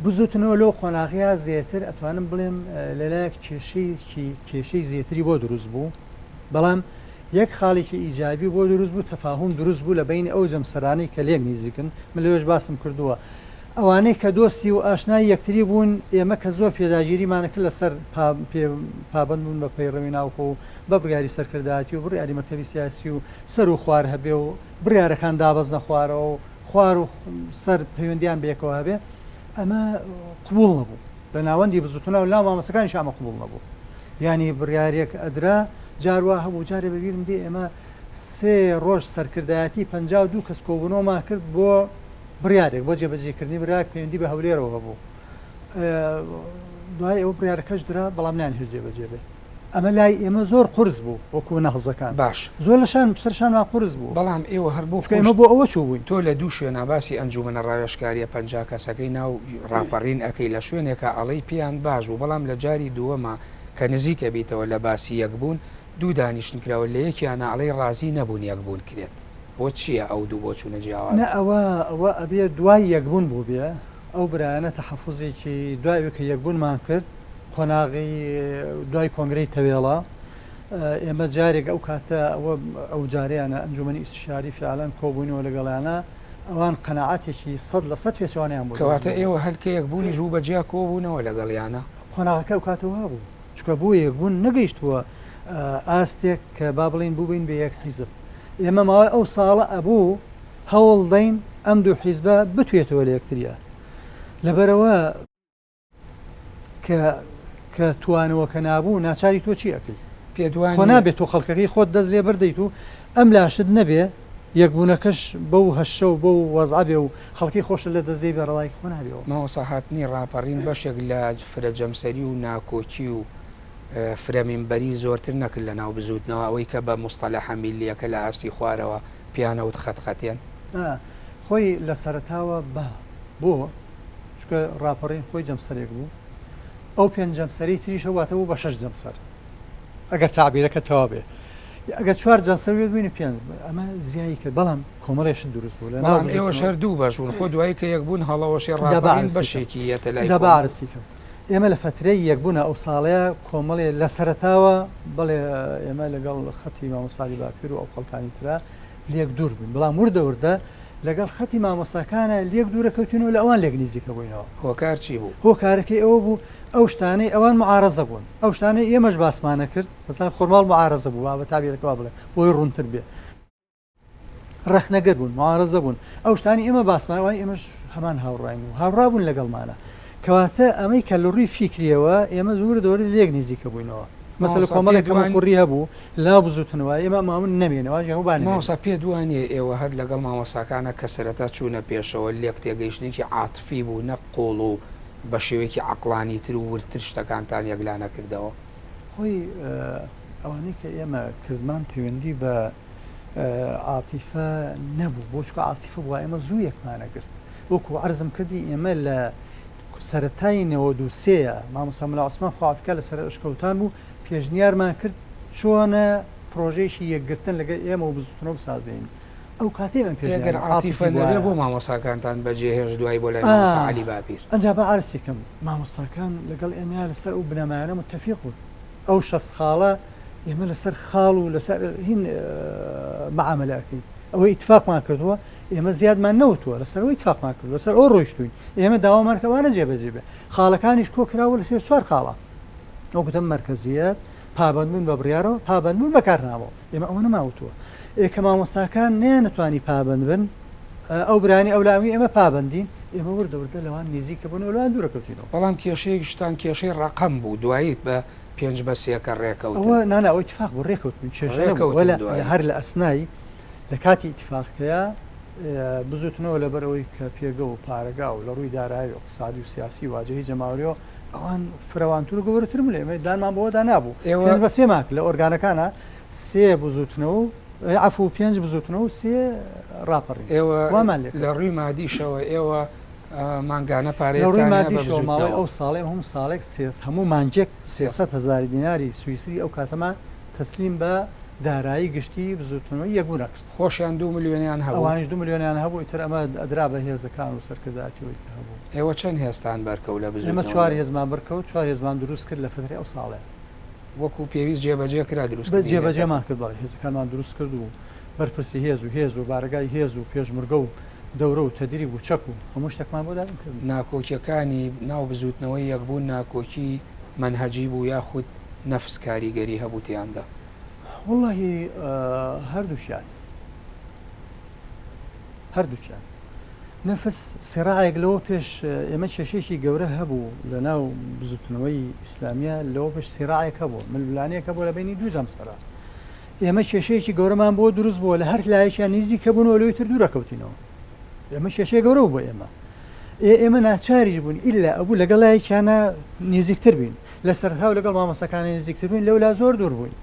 بزووتنەوە لەو قۆناغەیا زێتر ئەتوانم بڵێم لە لایەک کێشەیەکی کێشەی زێتری بۆ دروست بوو، بەڵام یەک خاڵێکی ئیجابی بۆ دروست بوو تەفاهوم دروست بوو لە بەینی ئەو جەمسەرانەی کە لێک نیزیکن، من لەوێش باسم کردووە. ئەوانەی کە دۆستی و ئاشنای یەکتری بوون، ئێمە کە زۆر پێداگیریمان ئەکرد لەسەر پابەند بوون بە پەیڕەوی ناوخۆ و بە بڕیاری سەرکردایەتی و بڕیاری مەکتەبی سیاسی و سەر و خوار هەبێ و بڕیارەکان دابەزنە خوارەوە و خوار و سەر پەیوەندیان بەیەکەوە هەبێ، ئەمە قبوڵ نەبوو لە ناوەندی بزوتنەوە لەناو مامۆستاکانیش ئەمە قبوڵ نەبوو. یانی بڕیارێک ئەدرا جار وا هەبوو جارێ بەبیرم دێ ئێمە سێ ڕۆژ سەرکردایەتی 52 کەس کۆبوونەوەمان کرد بۆ بڕیارێک بۆ جێبەجێکردنی بڕیارێک پەیوەندی بە هەولێرەوە هەبوو دوای ئەوە بڕیارەکەش درا بەڵام نانهێشت جێبەجێ بێ ئەمە لای ئێمە زۆر قورس بوو وەکو نەهزەکان باش زۆر لە شان سەر شانمان قورس بوو بەڵام ئێوە هەر بۆ چونکە ئێمە بۆ ئەوە چووبووین. تۆ لە دوو شوێنا باسی ئەنجومەنە ڕاوێژکاریە 50 کەسەکەی ناو ڕاپەڕین ئەکەی لە شوێنێکا ئەڵێی پێیان باش بوو بەڵام لە جاری دووەما کە نزیک ئەبیتەوە لە باسی یەکبوون دوو دانیشتن کراوە لە یەکیانا ئەڵێی ڕازی نەبوون یەکبوون کرێت ئەوە چیە ئەو دوو بۆچوونە نا جیاوازە؟ ئەوە ئەوە ئەبێ دوای یەکبوون بووبێ ئەو برایانە تەحەفوزێکی دوای ئەوەی کە یەکبوونمان کرد قۆناغی دوای کۆنگرەی تەوێڵە ئێمە جارێک ئەو کاتە ئەوە ئەو جارەیانە ئەنجومەنی ئیستیشاری فیعلەن کۆبووینەوە لەگەڵیانە ئەوان قەناعەتێکی 100% پێچەوانەیان بۆ دروست کەواتە بوو. ئێوە هەر کە یەکبوونیش بوو بە جیا کۆبوونەوە لەگەڵیانە؟ قۆناغەکە ئەو کاتە وا بوو چونکە بۆ یەکبوون نەگەیشتبووە ئاستێک کە با بڵێین بووبین بە یەک حیزب ئێمە ماوەی ئەو ساڵە ئەبوو هەوڵ دەین ئەم دوو حیزبە بتوێتەوە لە یەکتریە لەبەرئەوە کە کە توانەوەکە نابوو ناچاری تۆ چی ئەکەی؟ پێت وا خۆ نییە. نابێ تۆ خەڵکەکەی خۆت دەست لێ بەردەیت و ئەم لاشت نەبێ یەکبوونەکەش بەو هەشە و بەو وەزعە بێ و خەڵکەی خۆشت لە دەست دێی بێ ڕەوایەکی خۆ نابێ ئەوە. مامۆستا هاتنی ڕاپەڕین بەشێک لە فرە جەمسەری و ناکۆکی و فرە مینبەری زۆرتر نەکرد لە ناو بزووتنەوە ئەوەی کە بە موستەلەحە میللیەکە لە ئاستی خوارەوە پێیان ئەوت خەت خەتێن؟ نا خۆی لە سەرەتاوە با بۆ؟ چونکە ڕاپەڕین خۆی جەمسەرێک بوو ئەو پێنج جەمسەرەی تریش هەبوو واتە بوو بە شەش جەمسەر ئەگەر تەعبیرەکە تەواو بێ ئەگەر چوار جەمسەر بێت بووینە پێنج ئەمە زیایی کرد بەڵام کۆمەڵێ شت دروست بوو لە ناو بەڵام ئێوەش بزووتنەوە هەر دوو بەش بوون خۆ دوایی کە یەک بوون هەڵەوەشێ جا با ڕاپەڕین عەرزی کەم بەشێکی یەتە لای جا با کۆمەڵ. عەرزی کەم ئێمە لە فەترەی یەکبوونە ئەو ساڵەیە کۆمەڵێ لە سەرەتاوە بەڵێ ئێمە لەگەڵ خەتی مامۆستا عەلی باپیر و ئەو خەڵکانی ترا لێک دوور بووین بەڵام وردە وردە لەگەڵ خەتی مامۆستاکانا لێک دوورە کەوتینەوە لە ئەوان لێک نیزیکە بووینەوە. هۆکار چی بوو؟ هۆکارەکەی ئەوە بوو ئەو شتانەی ئەوان موعارەزە بوون ئەو شتانەی ئێمەش باسمان ئەکرد مەسەلەن خۆرماڵ موعارەزە بوو با بە تابیرەکە وا بڵێم بۆی ڕوونتر بێ ڕەخنەگر بوون موعارەزە بوون ئەو شتانەی ئێمە باسمان ئەوان ئێمەش هەمان هاوڕاین و هاوڕا بوون لەگەڵمانە کەواتە ئەمەی کە لە ڕووی فیکریەوە ئێمە زۆر دەوری لێک نیزیکە بووینەوە مەسەلە مامۆستا کۆمەڵێک پێت وا کەموکوڕی هەبوو لەناو بزووتنەوە ئێمە ئەماون نەمێنێ واژ هەموو با نەمێنێ. مامۆستا پێت وا نییە ئێوە هەر لەگەڵ مامۆستاکانە کە سەرەتا چوونە پێشەوە لێک تێگەیشتنێکی عاتفی بوو نەک قووڵ و بە شێوەیەکی عەقڵانیتر و وردتر شتەکانتان یەکلا نەکردەوە؟ خۆی ئەوانەی کە ئێمە کردمان پەیوەندی بە عاتیفە نەبوو بۆ چونکە عاتیفە بووە ئێمە زوو یەکمان ئەگرت وەکو عەرزم کردی ئێمە لە سەرەتای 93 مامۆستا مەلا عوسمان خوا عەفوی کا لە سەرئەشکەوتان بوو پێشنیارمان کرد چۆنە پرۆژەیەکی یەکگرتن لەگەل ئێمە و بزوتنەوە بسازێین ئەو کاتەی ئەم ئەگەر پێشنیارە عاتیفە عاتیفی نەبێ بوایە. بۆ مامۆستاکانتان بەجێهێشت دوای بۆ لای مامۆستا عەلی باپیر؟ ئەنجا با عەرزی کەم مامۆستاکان لەگەڵ ئێمەیا لەسەر ئەو بنەمایانە متەفیق بوون ئەو 60 خاڵە ئێمە لەسەر خاڵ و لەسەر هین مەعامەلە ئەکەین ئەوەی ئیتفاقمان کردووە ئێمە زیادمان نەوتووە لەسەر ئەوەی ئیتفاقمان کردووە لەسەر ئەو ڕۆیشتووین ئێمە داوامان کرد ئەوانە جێبەجێ بێ خاڵەکانیش کۆ کراوە لەسەر چوار خاڵە وەک گوتم مەرکەزیەت، پابەندبوون بە بڕیارەوە، پابەندبوون بە کارنامەوە. ئێمە ئەوە نەماوتووە. ئێ کە مامۆستاکان نەیانتوانی پابەند بن، ئەو برایانی ئەو لاوی ئێمە پابەندین، ئێمە وردە وردە لەوان نیزیکە بوونەوە، لەوان دوورە کەوتینەوە. بەڵام کێشەیەکیشتان کێشەی ڕەقەم بوو، دوایی بە پێنج بە سێکە ڕێکەوتن. ئەوە نا نا ئەوە ئیتفاق بوو، ڕێکەوتبووین، کێشە نەبوو. ڕێکەوتن دوایی. هەر لە ئەسنای لە کاتی ئیتفاقکەیا بزووتنەوە لەبەر ئەوەی کە پێگە و پارەگا و لە ڕووی دارایی و ئیقتسادی و سیاسی واجهەی جەماوەریەوە ئەوان فرەوانتر و گەورەتر بوون لە ئێمە، دانمان بەوەدا نابوو. ئێوە. پێنج بە سێمان کرد لە ئۆرگانەکانا سێ بزووتنەوە و عەفوو پێنج بزووتنەوە و سێ ڕاپەڕین. ئێوە وامان لێ لە کرد. ڕووی مادیشەوە ئێوە مانگانە لە ڕووی پارەیەکتان هەیە بە مادیشەوە ماوەی بزووتنەوە؟ ئەو ساڵەی هەموو ساڵێک سێ هەموو مانگێک 300 هەزار دیناری سویسری ئەو کاتەمان تەسلیم بە دارایی گشتی بزووتنەوەی یەکبوون ئەکرد. خۆشیان دوو ملیۆنیان هەبوو؟ ئەوانیش دوو ملیۆنیان هەبوو، ئیتر ئەمە ئەدرا بە هێزەکان و سەرکردایەتی ئەوەی کە هەبوو. ئێوە چەند هێزتان بەرکەوت لە ئێمە بزووتنەوەی چوار یەک؟ هێزمان بەرکەوت، چوار هێزمان دروست کرد لە فەترەی ئەو ساڵەیا. وەکوو پێویست جێبەجێ کرا دروستکردنی جێبەجێمان هێزەکان؟ کرد، بەڵێ هێزەکانمان دروست کرد و بەرپرسی هێز و هێز و بارەگای هێز و پێشمرگە و دەورە و تەدریب و چەک و هەموو شتێکمان بۆ دابین کردن. ناکۆکیەکانی ناو بزووتنەوەی یەکبوون ناکۆکی مەنهەجی بوو یاخود نەفس کاریگەری هەبوو تێیاندا؟ وەڵاهی هەردووکیان هەردووکیان. نەفس سیڕاعێک لەوە پێش ئێمە کێشەیەکی گەورە هەبوو لە ناو بزووتنەوەی ئیسلامیە لەوە پێش سیڕاعێک هەبوو ململانێک هەبوو لە بەینی دوو جەمسەرە ئێمە کێشەیەکی گەورەمان بۆ دروست بووە لە هەر لایەکیان نزیکە بوون و لەوی تر دوورەکەوتینەوە ئێمە کێشەی گەورە بوو بۆ ئێمە ئێ ئێمە ناچاریش بوون ئیلا ئەبوو لەگەڵ لایەکیانە نزیکتر بین لە سەرەتاوە لەگەڵ مامۆستاکانە نزیکتر بووین لەولا زۆر دوور بووین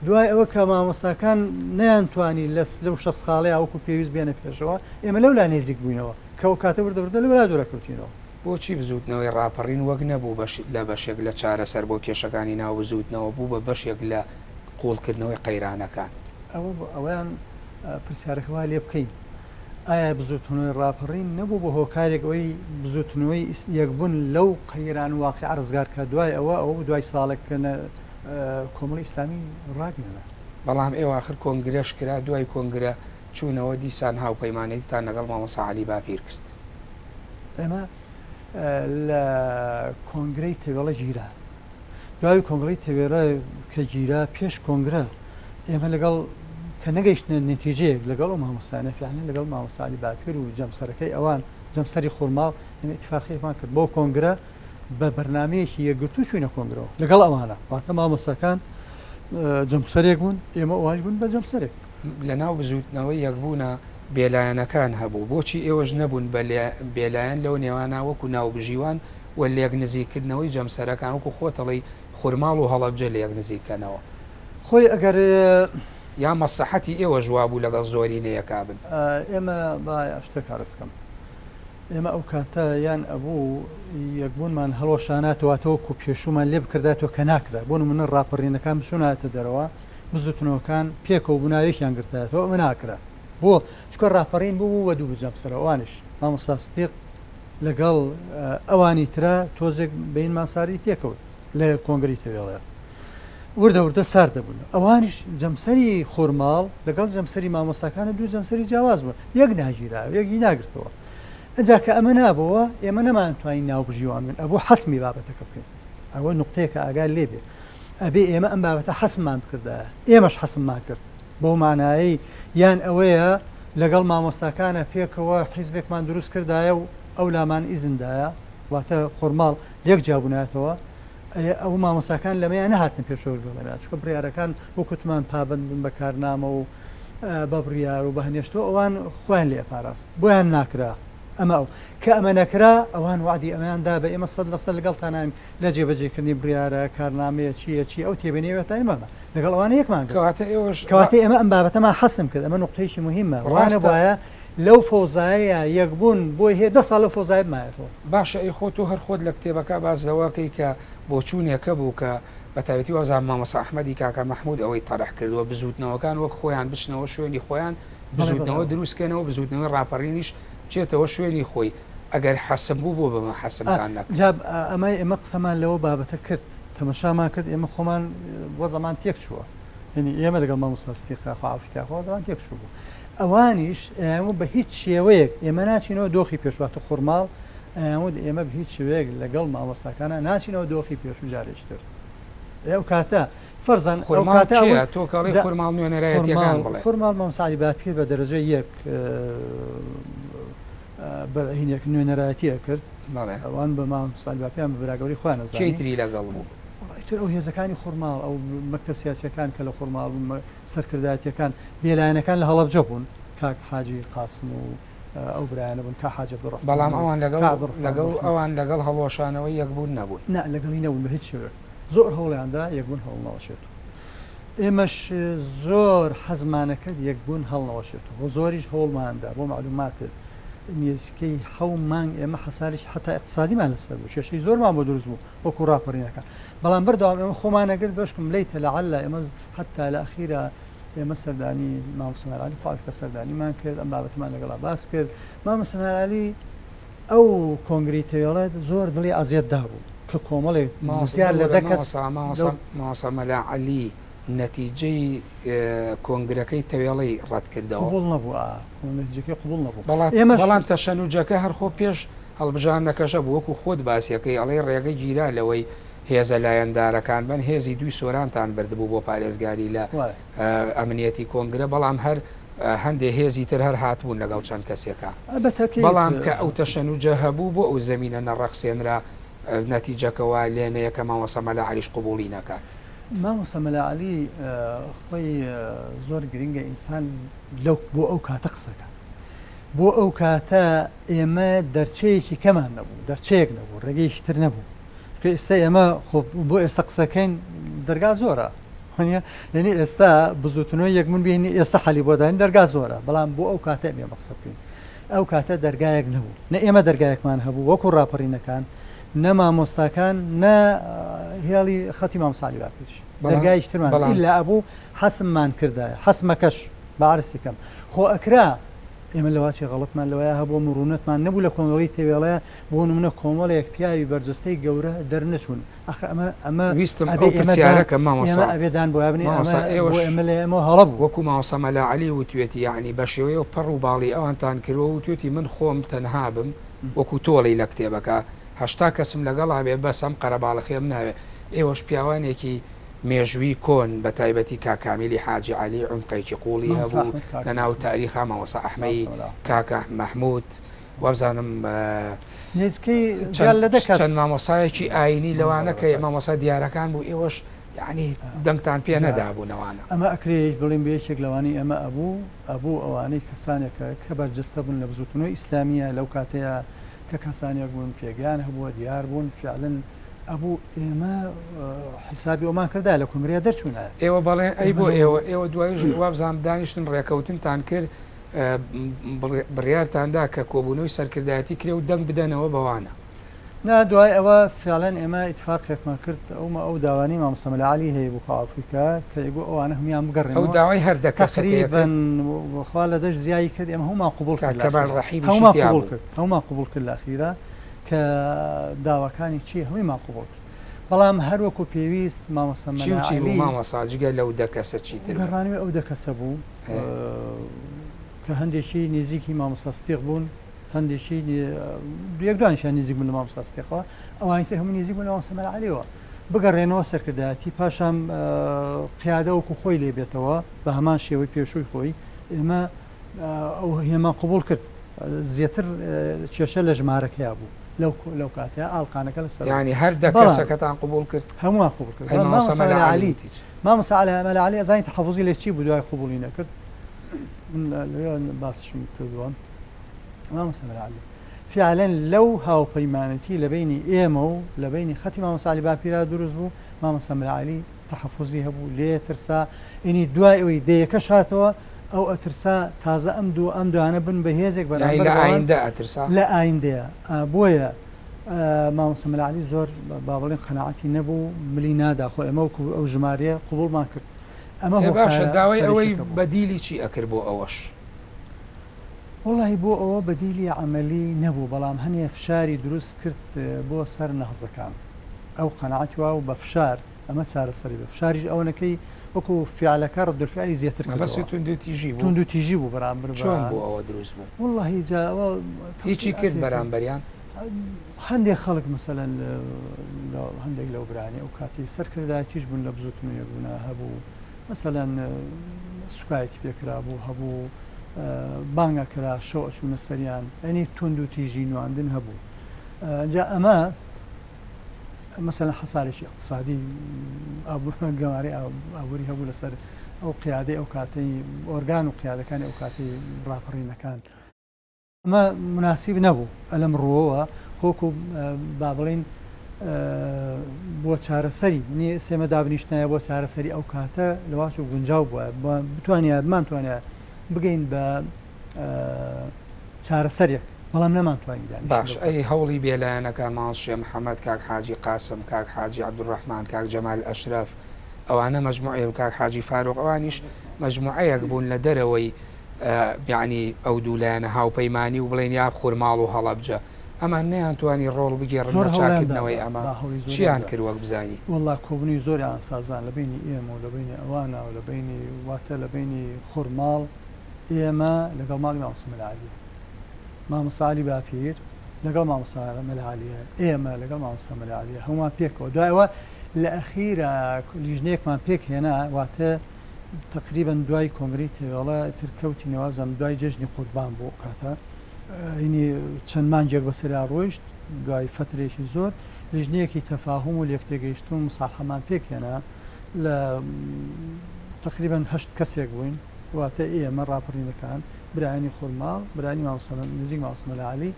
دوای ئەوە کە مامۆستاکان نەیانتوانی لەس لەو شەست خاڵەیە وەکو پێویست بێنە پێشەوە ئێمە لەولا نزیک بووینەوە کە ئەو کاتە وردە وردە لەولا دوورەکەوتینەوە. بۆچی بزووتنەوەی ڕاپەڕین وەک نەبوو بەش لە بەشێک لە چارەسەر بۆ کێشەکانی ناو بزووتنەوە بوو بە بەشێک لە قووڵکردنەوەی قەیرانەکان؟ ئەوە ئەوەیان پرسیارەکە وا لێ بکەین ئایا بزووتنەوەی ڕاپەڕین نەبوو بە هۆکارێک ئەوەی بزووتنەوەی یەکبوون لەو قەیران و واقیعە ڕزگار کات دوای ئەوە ئەوە بوو دوای ساڵێک کە کۆمەڵی ئیسلامی ڕاگەیەنرا. بەڵام ئێوە ئاخر کۆنگرەش کرا دوای کۆنگرە چوونەوە دیسان هاوپەیمانێتیتان لەگەڵ مامۆستا عەلی باپیر کرد. ئێمە لە کۆنگرەی تەوێڵە گیرا. دوای کۆنگرەی تەوێڵە کە گیرا پێش کۆنگرە ئێمە لەگەڵ کە نەگەیشتنە نەتیجەیەک لەگەڵ ئەو مامۆستایانە فیعلەن لەگەڵ مامۆستا عەلی باپیر و جەمسەرەکەی ئەوان جەمسەری خورماڵ ئێمە ئیتفاقیەکمان کرد بۆ کۆنگرە بە بەرنامەیەکی یەکگرتوو چووینە کۆنگرەوە لەگەڵ ئەوانە واتە مامۆستاکان جەمسەرێک بوون ئێمە ئەوانش بوون بە جەمسەرێک. لەناو بزووتنەوەی یەکبوونە بێلایەنەکان هەبوو بۆچی ئێوەش نەبوون بە بێلایەن لەو نێوانە وەکو ناوبژیوان و لێک نزیک کردنەوەی جەمسەرەکان وەکو خۆت ئەڵێی خورماڵ و هەڵەبجە لێک نزیک کەنەوە. خۆی ئەگەر. یا مەسلەحەتی ئێوەش وابوو لەگەڵ زۆرینەیەکا بن؟ ئێمە با شتێک عەرز کەم ئێمە ئەو کاتە یان ئەبوو یەکبوونمان هەڵوەشاناتەوە واتە وەکو پێشوومان لێ بکردایەتەوە کە ناکرا بۆ نموونە ڕاپەڕینەکان بچوونایەتە دەرەوە بزووتنەوەکان پێکەوە بوونا یەکیان گرتایەتەوە ئەمە ناکرا بۆ؟ چونکە ڕاپەڕین بوو بە دوو جەمسەرەوە ئەوانیش مامۆستا ستیق لەگەڵ ئەوانی ترا تۆزێک بەینمان ساردی تێکەوت لە کۆنگرەی تەوێڵێ وردە وردە سارد دەبوون ئەوانیش جەمسەری خورماڵ لەگەڵ جەمسەری مامۆستاکانە دوو جەمسەری جیاواز بوون یەک ناگیرا یەکی ناگرتەوە ئەجا کە ئەمە نابەوە ئێمە نەمانتوانی ناوبژیوان بن ئەبوو حەسمی بابەتەکە بکەین ئەوە نقطەیەکە ئاگا لێ بێ ئەبێ ئێمە ئەم بابەتە حەسممان بکردایە ئێمەش حەسممان کرد بەو مانایەی یان ئەوەیە لەگەڵ مامۆستاکانە پێکەوە حیزبێکمان دروست کردایە و ئەو لامان ئیزن دایە واتە خۆرماڵ لێک جیابوونایەتەوە ئەو مامۆستاکان لەمەیان نەهاتن پێشەوە لەگەڵ چونکە بڕیارەکان وەکو وتمان پابەند بوون بە کارنامە و بە بڕیار و بە هەنێشتەوە ئەوان خۆیان لێ ئەپاراست بۆیان ناکرا ئەمە ئەو کە ئەمە نەکرا ئەوان وعدی ئەمەیان دا بە ئێمە 100% لەگەڵتانین لە جێبەجێکردنی بڕیارە کارنامەیە چییە چی ئەو تێبینیەوە تا ئێمە لەگەڵ ئەوانە یەکمان گرت. کەواتە ئێوەش کەواتە ئێمە ئەم بابەتەمان حەسم کرد ئەمە نوقتەیەکی موهیمە وا ڕاستە. نەبوایە لەو فەوزایەیا یەکبوون بۆی هەیە دە ساڵ لەو فەوزایە بمایەتەوە. باشە ئەی خۆ تۆ هەر خۆت لە کتێبەکە باس لەوە ئەکەی کە بۆچوونێک هەبوو کە بە تایبەتی وابزانم مامۆستا ئەحمەدی کاکە مەحموود ئەوەی تەرح کردووە بزووتنەوەکان وەک خۆیان بچنەوە شوێنی خۆیان بەڵێ بەڵێ بزووتنەوە دروست کەنەوە بزووتنەوەی ڕاپەڕینیش بچێتەوە شوێنی خۆی ئەگەر حەسم بوو بۆ بەمە حەسمتان نەکرد؟ جا ئەمە ئێمە قسەمان لەوە بابەتە کرد تەمەشامان کرد ئێمە خۆمان وەزعمان تێک چووە یعنی ئێمە لەگەڵ مامۆستا ستیقا خوا عافی کا خۆ وەزعمان تێک چوو بوو ئەوانیش ئەیانوت بە هیچ شێوەیەک ئێمە ناچینەوە دۆخی پێشواتە خورماڵ ئەیانوت ئێمە بە هیچ شێوەیەک لەگەڵ مامۆستاکانە ناچینەوە دۆخی پێشوو جارێکی تر ئەو کاتە فەرزەن ئەو خورماڵ کاتە کێیە؟ ئەوە تۆ کە ئەڵێی جا خورماڵ نوێنەرایەتییەکان خورماڵ بڵێ. خورماڵ مامۆستا عەلی باپیر بە دەرەجەی یەک بە هینێک نوێنەرایەتی ئەکرد بەڵێ. ئەوان بە مامۆستا عەلی باپیان بە براگەورەی خۆیان کێی ئەزانی. تری لەگەڵ بوو؟ وەڵا ئیتر ئەو هێزەکانی خورماڵ ئەو مەکتەب سیاسیەکان کە لە خورماڵ بوون سەرکردایەتیەکان بێلایەنەکان لە هەڵەبجە بوون کاک حاجی قاسم و ئەو برایانە بوون کاک حاجی عەبدولڕەحمان بەڵام و ئەوان لەگەڵ کاک عەبدولڕەحمان لەگەڵ ڕەحیم. ئەوان لەگەڵ هەڵوەشانەوەی یەکبوون نەبوون. نا لەگەڵی نەبوون بە هیچ شێوەیەک زۆر هەوڵیان دا یەکبوون هەڵنەوەشێتەوە ئێمەش زۆر حەزمانەکرد یەکبوون هەڵنەوەشێتەوە و زۆریش هەوڵماندا بۆ مەعلوماتت نێزیکەی حەو مانگ ئێمە حەسارێکی حەتا ئیقتسادیمان لەسەر بوو کێشەی زۆرمان بۆ دروست بوو وەکو ڕاپەڕینەکان بەڵام بەردەوام ئێمە خۆمان نەگرت بەشکم لەیتە لەعەلە ئێمە حەتا لە ئەخیرا ئێمە سەردانی مامۆستا مەلا عەلی خوا کە سەردانیمان کرد ئەم بابەتەمان لەگەڵا باس کرد مامۆستا مەلا عەلی ئەو کۆنگری تەوێڵێت زۆر دڵی ئەزیەت دابوو کە کۆمەڵێک مامۆستا زیاد لە ببورە دە کەس مامۆستا لەو مامۆستا مامۆستا مەلا عەلی. نەتیجەی کۆنگرەکەی تەوێڵەی ڕەت کردەوە. قبوڵ نەبوو ئا نەتیجەکەی قبوڵ نەبوو. بەڵام ئێمەش. بەڵام تەشەنوجەکە هەر خۆ پێش هەڵبژاردنەکەش هەبوو وەکو خۆت باسیەکەی ئەڵێی ڕێگە گیرا لەوەی هێزە لایەندارەکان بن هێزی دووی سۆرانتان بردبوو بۆ پارێزگاری لە وایە. ئەمنیەتی کۆنگرە بەڵام هەر هەندێ هێزی تر هەر هاتبوون لەگەڵ چەند کەسێکا بە تەکید. بەڵام کە ئەو تەشەنوجە هەبوو بۆ ئەو زەمینە نەڕەخسێنرا نەتیجەکە وا لێ نەیە کە مامۆستا مەلا عەلیش قبوڵی نەکات. مامۆستا مەلا عەلی خۆی زۆر گرنگە ئینسان لەو بۆ ئەو کاتە قسەکە بۆ ئەو کاتە ئێمە دەرچەیەکی کەمان نەبوو دەرچەیەک نەبوو ڕێگەیەکی تر نەبوو چونکە ئێستا ئێمە خۆ بۆ ئێستا قسەکەین دەرگا زۆرە یعنی ئێستا بزوتنەوەی یەک من بینی ئێستا حەلی بۆ داین دەرگا زۆرە بەڵام بۆ ئەو کاتە ئێمە قسە بکەین ئەو کاتە دەرگایەک نەبوو نە ئێمە دەرگایەکمان هەبوو وەکو ڕاپەڕینەکان نە مامۆستاکان نە هێڵی خەتی مامۆستا عەلی باپیریش دەرگایەکی ترمان ئیلا ئەبوو حەسممان کردایە حەسمەکەش بە عەرزی کەم خۆ ئەکرا ئێمە لەواچی غەڵەتمان لەوەیا هەبوو مڕونەتمان نەبوو لە کۆمەڵی تەوێڵەیە بۆ نمونە کۆمەڵێک پیاوی بەرجەستەی گەورە دەرنەچوون ئەخ ئەمە ئەمە ویستم ئەبێ ئەو ئێمە دان پرسیارە کەم مامۆستا ئێمە ئەبێ دان بۆیا بنێین ئەمە مامۆستا بۆ ئێوەش ئێمە لە ئێمەوە هەڵە بوو. وەکو مامۆستا مەلا عەلی وتوێتی یەعنی بە شێوەیەو پەڕ و باڵی ئەوانتان کردوە وتوێتی من خۆم تەنها بم وەکو تۆڵی لە کتێبەکە 80 کەسم لەگەڵا بێ بەس ئەم قەرەباڵخیەم ناوێ ئێوەش پیاوانێکی مێژووی کۆن بە تایبەتی کاک کامیلی حاجی عەلی عومقێکی قوڵی مامۆستا هەبوو ئەحمەد کاک لە ناو تاریخا مامۆستا ئەحمەی مامۆستا مەلا ئەحمەد. کاک مەحمود وابزانم نزیکەی چەند زیاد لە دە کەس چەند مامۆستایەکی ئاینی لەوانە کە بەڵێ. مامۆستا دیارەکان بوو ئێوەش یەعنی دەنگتان پێ جا نەدابوو لەوانە. ئەمە ئەکرێ بڵێین بە یەکێک لەوانەی ئێمە ئەبوو ئەبوو ئەوانەی کەسانێکە کە بەرجەستە بوون لە بزووتنەوەی ئیسلامییە لەو کاتەیا کە کەسانێک بوون پێگەیان هەبووە دیار بوون فیعلەن ئەبوو ئێمە حیسابی ئەومان کردایە لە کۆنگرەیا دەرچووینایە. ئێوە بەڵێ ئەی ئێمە بۆ لەو ئێوە ئێوە دوایش وابزانم دانیشتن ڕێکەوتنتان کرد بڕیارتان دا کە کۆبوونەوەی سەرکردایەتی کرێ و دەنگ بدەنەوە بەوانە. نا دوای ئەوە فعلەن ئێمە ئیتفاقێکمان کرد ئەومە ئەو داوانەی مامۆستا مەلا عەلی هەیبوو خوا عەفوی کا کە ئەیگوت ئەوانە هەموویان ئەو بگەڕێنەوە داوای هەر دە کەسەکەی تەقریبەن ئەکرد. خوا لە دەشت زیای کرد ئێمە هەموومان قبوڵ کاک کرد لە کەمال ئەخیرا ڕەحیمیشی هەموومان تیا قبوڵ بوو. کرد هەموومان قبوڵ کرد لە ئەخیرا کە داواکانی چی هەموویمان قبوڵ کرد بەڵام هەر وەکو پێویست مامۆستا چی و مەلا چی بوو عەلی مامۆستا جگە لەو دە کەسە چیتر بوو؟ گەڕانەوەی ئەو دە کەسە بوو کە هەندێکی نزیکی مامۆستا ستیق بوون هەندێکی یەک دوانیشیان نزیک بوون لە مامۆستا ستیقەوە ئەوانی تر هەموو نزیک بوون لە مامۆستا مەلا عەلیەوە بگەڕێنەوە سەرکردایەتی پاشان قیادە وەکو خۆی لێ بێتەوە بە هەمان شێوەی پێشووی خۆی ئێمە ئەو هێمان قبوڵ کرد زیاتر کێشە لە ژمارەکەیا بوو لەو لەو کاتەیە ئاڵقانەکە لەسەر یانی هەر دە کەسەکەتان قبوڵ کرد؟ هەمووان قبوڵ کرد. ئەی مامۆستا مەلا عەلی وتی چی؟ مامۆستا مەلا عەلی ئەزانی تەحەفوزی لە چی بوو دوای قبوڵی نەکرد؟ من لەوێ باسیشم کردووە. مامۆستا مەلا عەلی فعلا لەو هاوپەیمانەتی لە بەینی ئێمە و لە بەینی خەتی مامۆستا عەلی باپیرا دروست بوو، مامۆستا مەلا عەلی تەحەفوزی هەبوو، لێ ترسا، ئینی دوای ئەوەی دەیەکەش هاتەوە ئەو ئەترسا تازە ئەم دوو ئەم دوانە بن بە هێزێک یانی بەرامبەر لە بەوان ئایندە ئەترسا؟ لە ئایندەیە بۆیە مامۆستا مەلا عەلی زۆر با بڵێین قەناعەتی نەبوو ملی نادا خۆ ئێمە وەکو ئەو ژمارەیە قبوڵمان کرد ئەمە ئێ باشە هۆکارە داوای ئەوەی سەرەکیەکە بوو. بەدیلی چی ئەکرد بۆ ئەوەش؟ وەڵاهی بۆ ئەوە بەدیلی عەمەلی نەبوو بەڵام هەنێ فشاری دروست کرد بۆ سەر نەهزەکان ئەو قەناعەتی وابوو بە فشار ئەمە چارەسەری بە فشاریش ئەوەنەکەی وەکو فیعلەکە رد الفعلی زیاتر مەبەستی کردەوە توندوتیژی بوو؟ توندوتیژی بوو بەرامبەر بە چۆن بوو ئەوە دروست بوو؟ وەڵاهی جا ئەوە هیچی کرد تەفسیلاتێکە بەرامبەریان؟ هەندێک خەڵک مەسەلەن لە هەندێک لەو برانی ئەو کاتی سەرکردایەتیش بوون لە بزوتنەوەی یەکبوونا هەبوو مەسەلەن سوکایەتی پێکرابوو هەبوو بانگ ئەکرا شەو ئەچوونە سەریان یانی توند و تیژی نواندن هەبوو جا ئەمە مەسەلەن حەسارێکی ئیقتسادی گەمارەی ئابووری هەبوو لەسەر ئەو قیادەی ئەو کاتەی ئۆرگان و قیادەکانی ئەو کاتەی ڕاپەڕینەکان ئەمە مناسیب نەبوو ئەلەم ڕووەوە خۆکو با بڵین بۆ چارەسەری نی سێمە دابنیشتایە بۆ چارەسەری ئەو کاتە لەواچ و گونجاو بووە بتوانیا بمانتوانیا بگەین بە چارەسەرێک بەڵام نەمانتوانی دانیشین باش لەو ئەی کاتە. هەوڵی بێلایەنەکان مامۆستا شێخ محەمەد، کاک حاجی قاسم، کاک حاجی عەبدولڕەحمان، کاک جەمال ئەشرەف ئەوانە مەجموعەیەک و کاک حاجی فاروق ئەوانیش مەجموعەیەک بوون لە دەرەوەی یەعنی ئەو دوو لایەنە هاوپەیمانی و بڵێن یا خورماڵ و هەڵەبجە. ئەمان نەیانتوانی ڕۆڵ بگێڕن زۆر لە هەوڵیان دا چاککردنەوەی ئەمە؟ با هەوڵی زۆریان چیان دا. کرد وەک بزانی؟ وەڵا کۆبوونەوەی زۆریان سازان لە بەینی ئێمە و لە بەینی ئەوانە و لە بەینی واتە لە بەینی خورماڵ ئێمە لەگەڵ ماڵی مامۆستا مەلا عەلی مامۆستا عەلی باپیر لەگەڵ مامۆستا مەلا عەلیە ئێمە لەگەڵ مامۆستا مەلا عەلیە هەموومان پێکەوە دوای ئەوە لە ئەخیرا لیژنەیەکمان پێک هێنا واتە تەقریبەن دوای کۆنگرەی تەوێڵە ئیتر کەوتینەوە وابزانم دوای جەژنی قوربان بوو ئەو کاتە ینی چەند مانگێک بەسەرا ڕۆیشت دوای فەترێکی زۆر لیژنەیەکی تەفاهوم و لێکتێگەیشتن و مساڵحەمان پێک هێنا لە تەقریبەن هەشت کەسێک بووین واتە ئێمە ڕاپەڕینەکان برایانی خورماڵ برایانی مامۆستا نزیک مامۆستا مەلا عەلی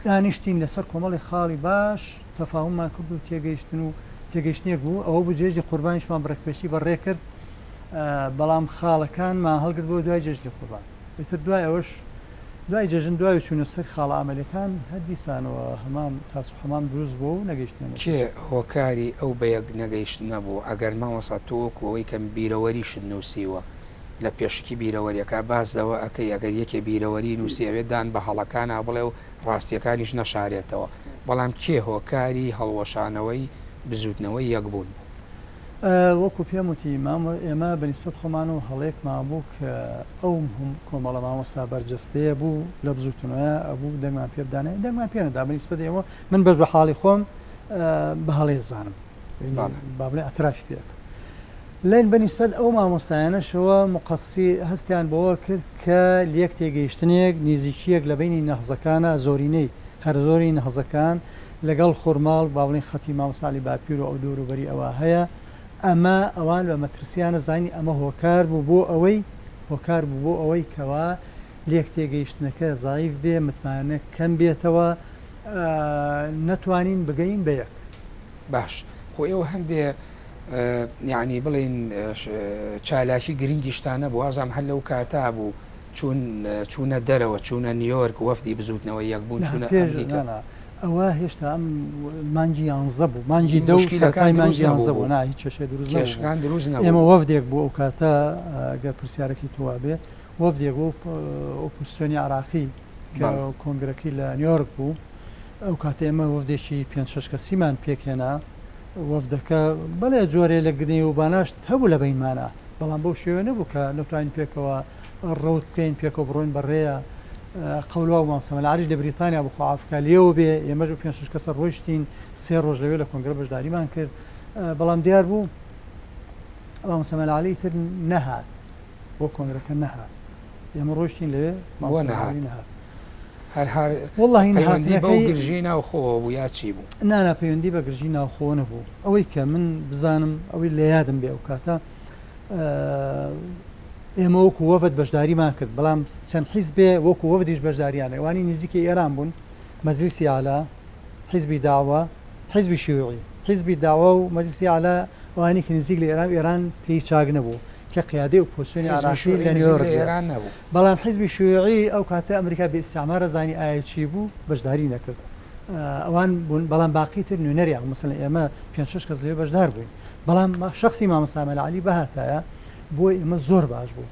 دانیشتین لەسەر کۆمەڵی خاڵی باش تەفاهوممان کرد و تێگەیشتن و تێگەیشتنێک بوو ئەوە بوو جێژنی قوربانیشمان بەڕێکپێکی بەڕێ کرد بەڵام خاڵەکانمان هەڵگرت بۆ دوای جێژنی قوربان ئیتر دوای ئەوەش دوای جەژن دوای چوونە سەر خاڵە عەمەلیەکان هەر دیسانەوە هەمان تاس و حەمام دروست بووە و نەگەیشتنە کێ نەتیجە. هۆکاری ئەو بەیەک نەگەیشتنە بوو؟ ئەگەر مامۆستا تۆ وەکو ئەوەی کە بیرەوەریشت نووسیوە لە پێشەکی بیرەوەریەکە باس لەوە ئەکەی ئەگەر یەکێ بیرەوەری نووسی ئەوێ دان بە هەڵەکانا بڵێ و ڕاستیەکانیش نەشارێتەوە بەڵام کێ هۆکاری هەڵوەشانەوەی بزووتنەوەی یەکبوون بوو؟ وەکو پێم وتی مامۆ ئێمە بە نیسبەت خۆمانەوە هەڵەیەکمان بوو کە ئەو کۆمەڵە مامۆستا بەرجەستەیە بوو لە بزوتنەوەیە ئەبوو دەنگمان پێ بدانێ دەنگمان پێ نەدا بە نیسبەت ئێمە من بەس بە حاڵی خۆم بە هەڵەیە زانم با بڵێ ئەترافی پێ ئەکەم لەن بە نیسبەت ئەو مامۆستایانەشەوە مقەسی هەستیان بەوە کرد کە لێک تێگەیشتنێک نیزیکییەک لە بەینی نەهزەکانە زۆرینەی هەر زۆری نەهزەکان لەگەڵ خورماڵ با بڵێین خەتی مامۆستا عەلی باپیر و ئەو دەور و بەری ئەوە هەیە، ئەمە ئەوان بە مەترسیانە زانی ئەمە هۆکار بوو بۆ ئەوەی هۆکار بوو بۆ ئەوەی کەوا لێک تێگەیشتنەکە زەعیف بێ متمانە کەم بێتەوە نەتوانین بگەین بە یەک. باش خۆ ئێوە هەندێ یانی بڵێین چالاکی گرنگیشتان نەبوو وابزانم هەر لەو کاتە بوو چوون چوونە دەرەوە چوونە نیۆرک وەفدی بزووتنەوەی یەکبوون نا چوونە پێش ئەمریکا. نا نا ئەوە هێشتا ئەم مانگی یانزە بوو مانگی دە و موشکیلەکان سەرەتای دروست مانگی یانزە نەبوو بوو نا هیچ کێشەیە دروست نەبوو کێشەکان دروست ئێمە نەبوو. وەفدێک بوو ئەو کاتە گەر پرسیارەکەی تۆ وابێ وەفدێک بوو ئۆپۆزسیۆنی عێراقی کە بەڵێ. کۆنگرەکەی لە نیۆرک بوو ئەو کاتە ئێمە وەفدێکی پێنج شەش کەسیمان پێکهێنا وەفدەکە بەڵێ جۆرێ لە گرنەی و باناشت هەبوو لە بەینمانا بەڵام بەو شێوەیە نەبوو کە نەتوانین پێکەوە ڕەوت بکەین پێکەوە بڕۆین بە ڕێیە قەول وا بوو مامۆستا مەلا عەلیش لە بریتانیا بوو خوا عافکا لێوە بێ ئێمەش ئەو پێنج شەش کەسە ڕۆیشتین سێ ڕۆژ لەوێ لە کۆنگرە بەشداریمان کرد بەڵام دیار بوو مامۆستا مەلا عەلی ئیتر نەهات بۆ کۆنگرەکە نەهات ئێمە ڕۆیشتین لەوێ بۆ مامۆستا مەلا نەهات عەلی نەهات هەر هەر وەڵاهی پەیوەندی بەو نەهاتنەکەی گرژیەی ناوخۆوە بوو یا چی بوو؟ نا نا پەیوەندی بە گرژی ناوخۆوە نەبوو ئەوەی کە من بزانم ئەوەی لە یادم بێ ئەو کاتە ئێمە وەکو وەفد بەشداریمان کرد، بەڵام چەند حیزبێ وەکو وەفدیش بەشداریان ئەوانی نزیکی ئێران بوون، مەجلیسی ئەعلا، حیزبی دەعوە، حیزبی شیوعی. حیزبی دەعوە و مەجلیسی ئەعلا ئەوانی کە نزیک لە ئێران و ئێران پێی چاک نەبوو کە قیادەی ئۆپۆزسیۆنی حیزبی عێراقی شیوعی لە نزیک نیویۆرک لە بێ. ئێران نەبوو. بەڵام حیزبی شیوعی ئەو کاتە ئەمریکا بە ئیستیعمار ئەزانی ئایا چی بوو بەشداری نەکرد. ئەوان بوون، بەڵام باقی تر نوێنەریان بوو. مەسەلەن ئێمە پێنج شەش کەس لەوێ بەشدار بووین. بەڵام شەخسی مامۆستا مەلا عەلی بهاتایە بۆ ئێمە زۆر باش بوو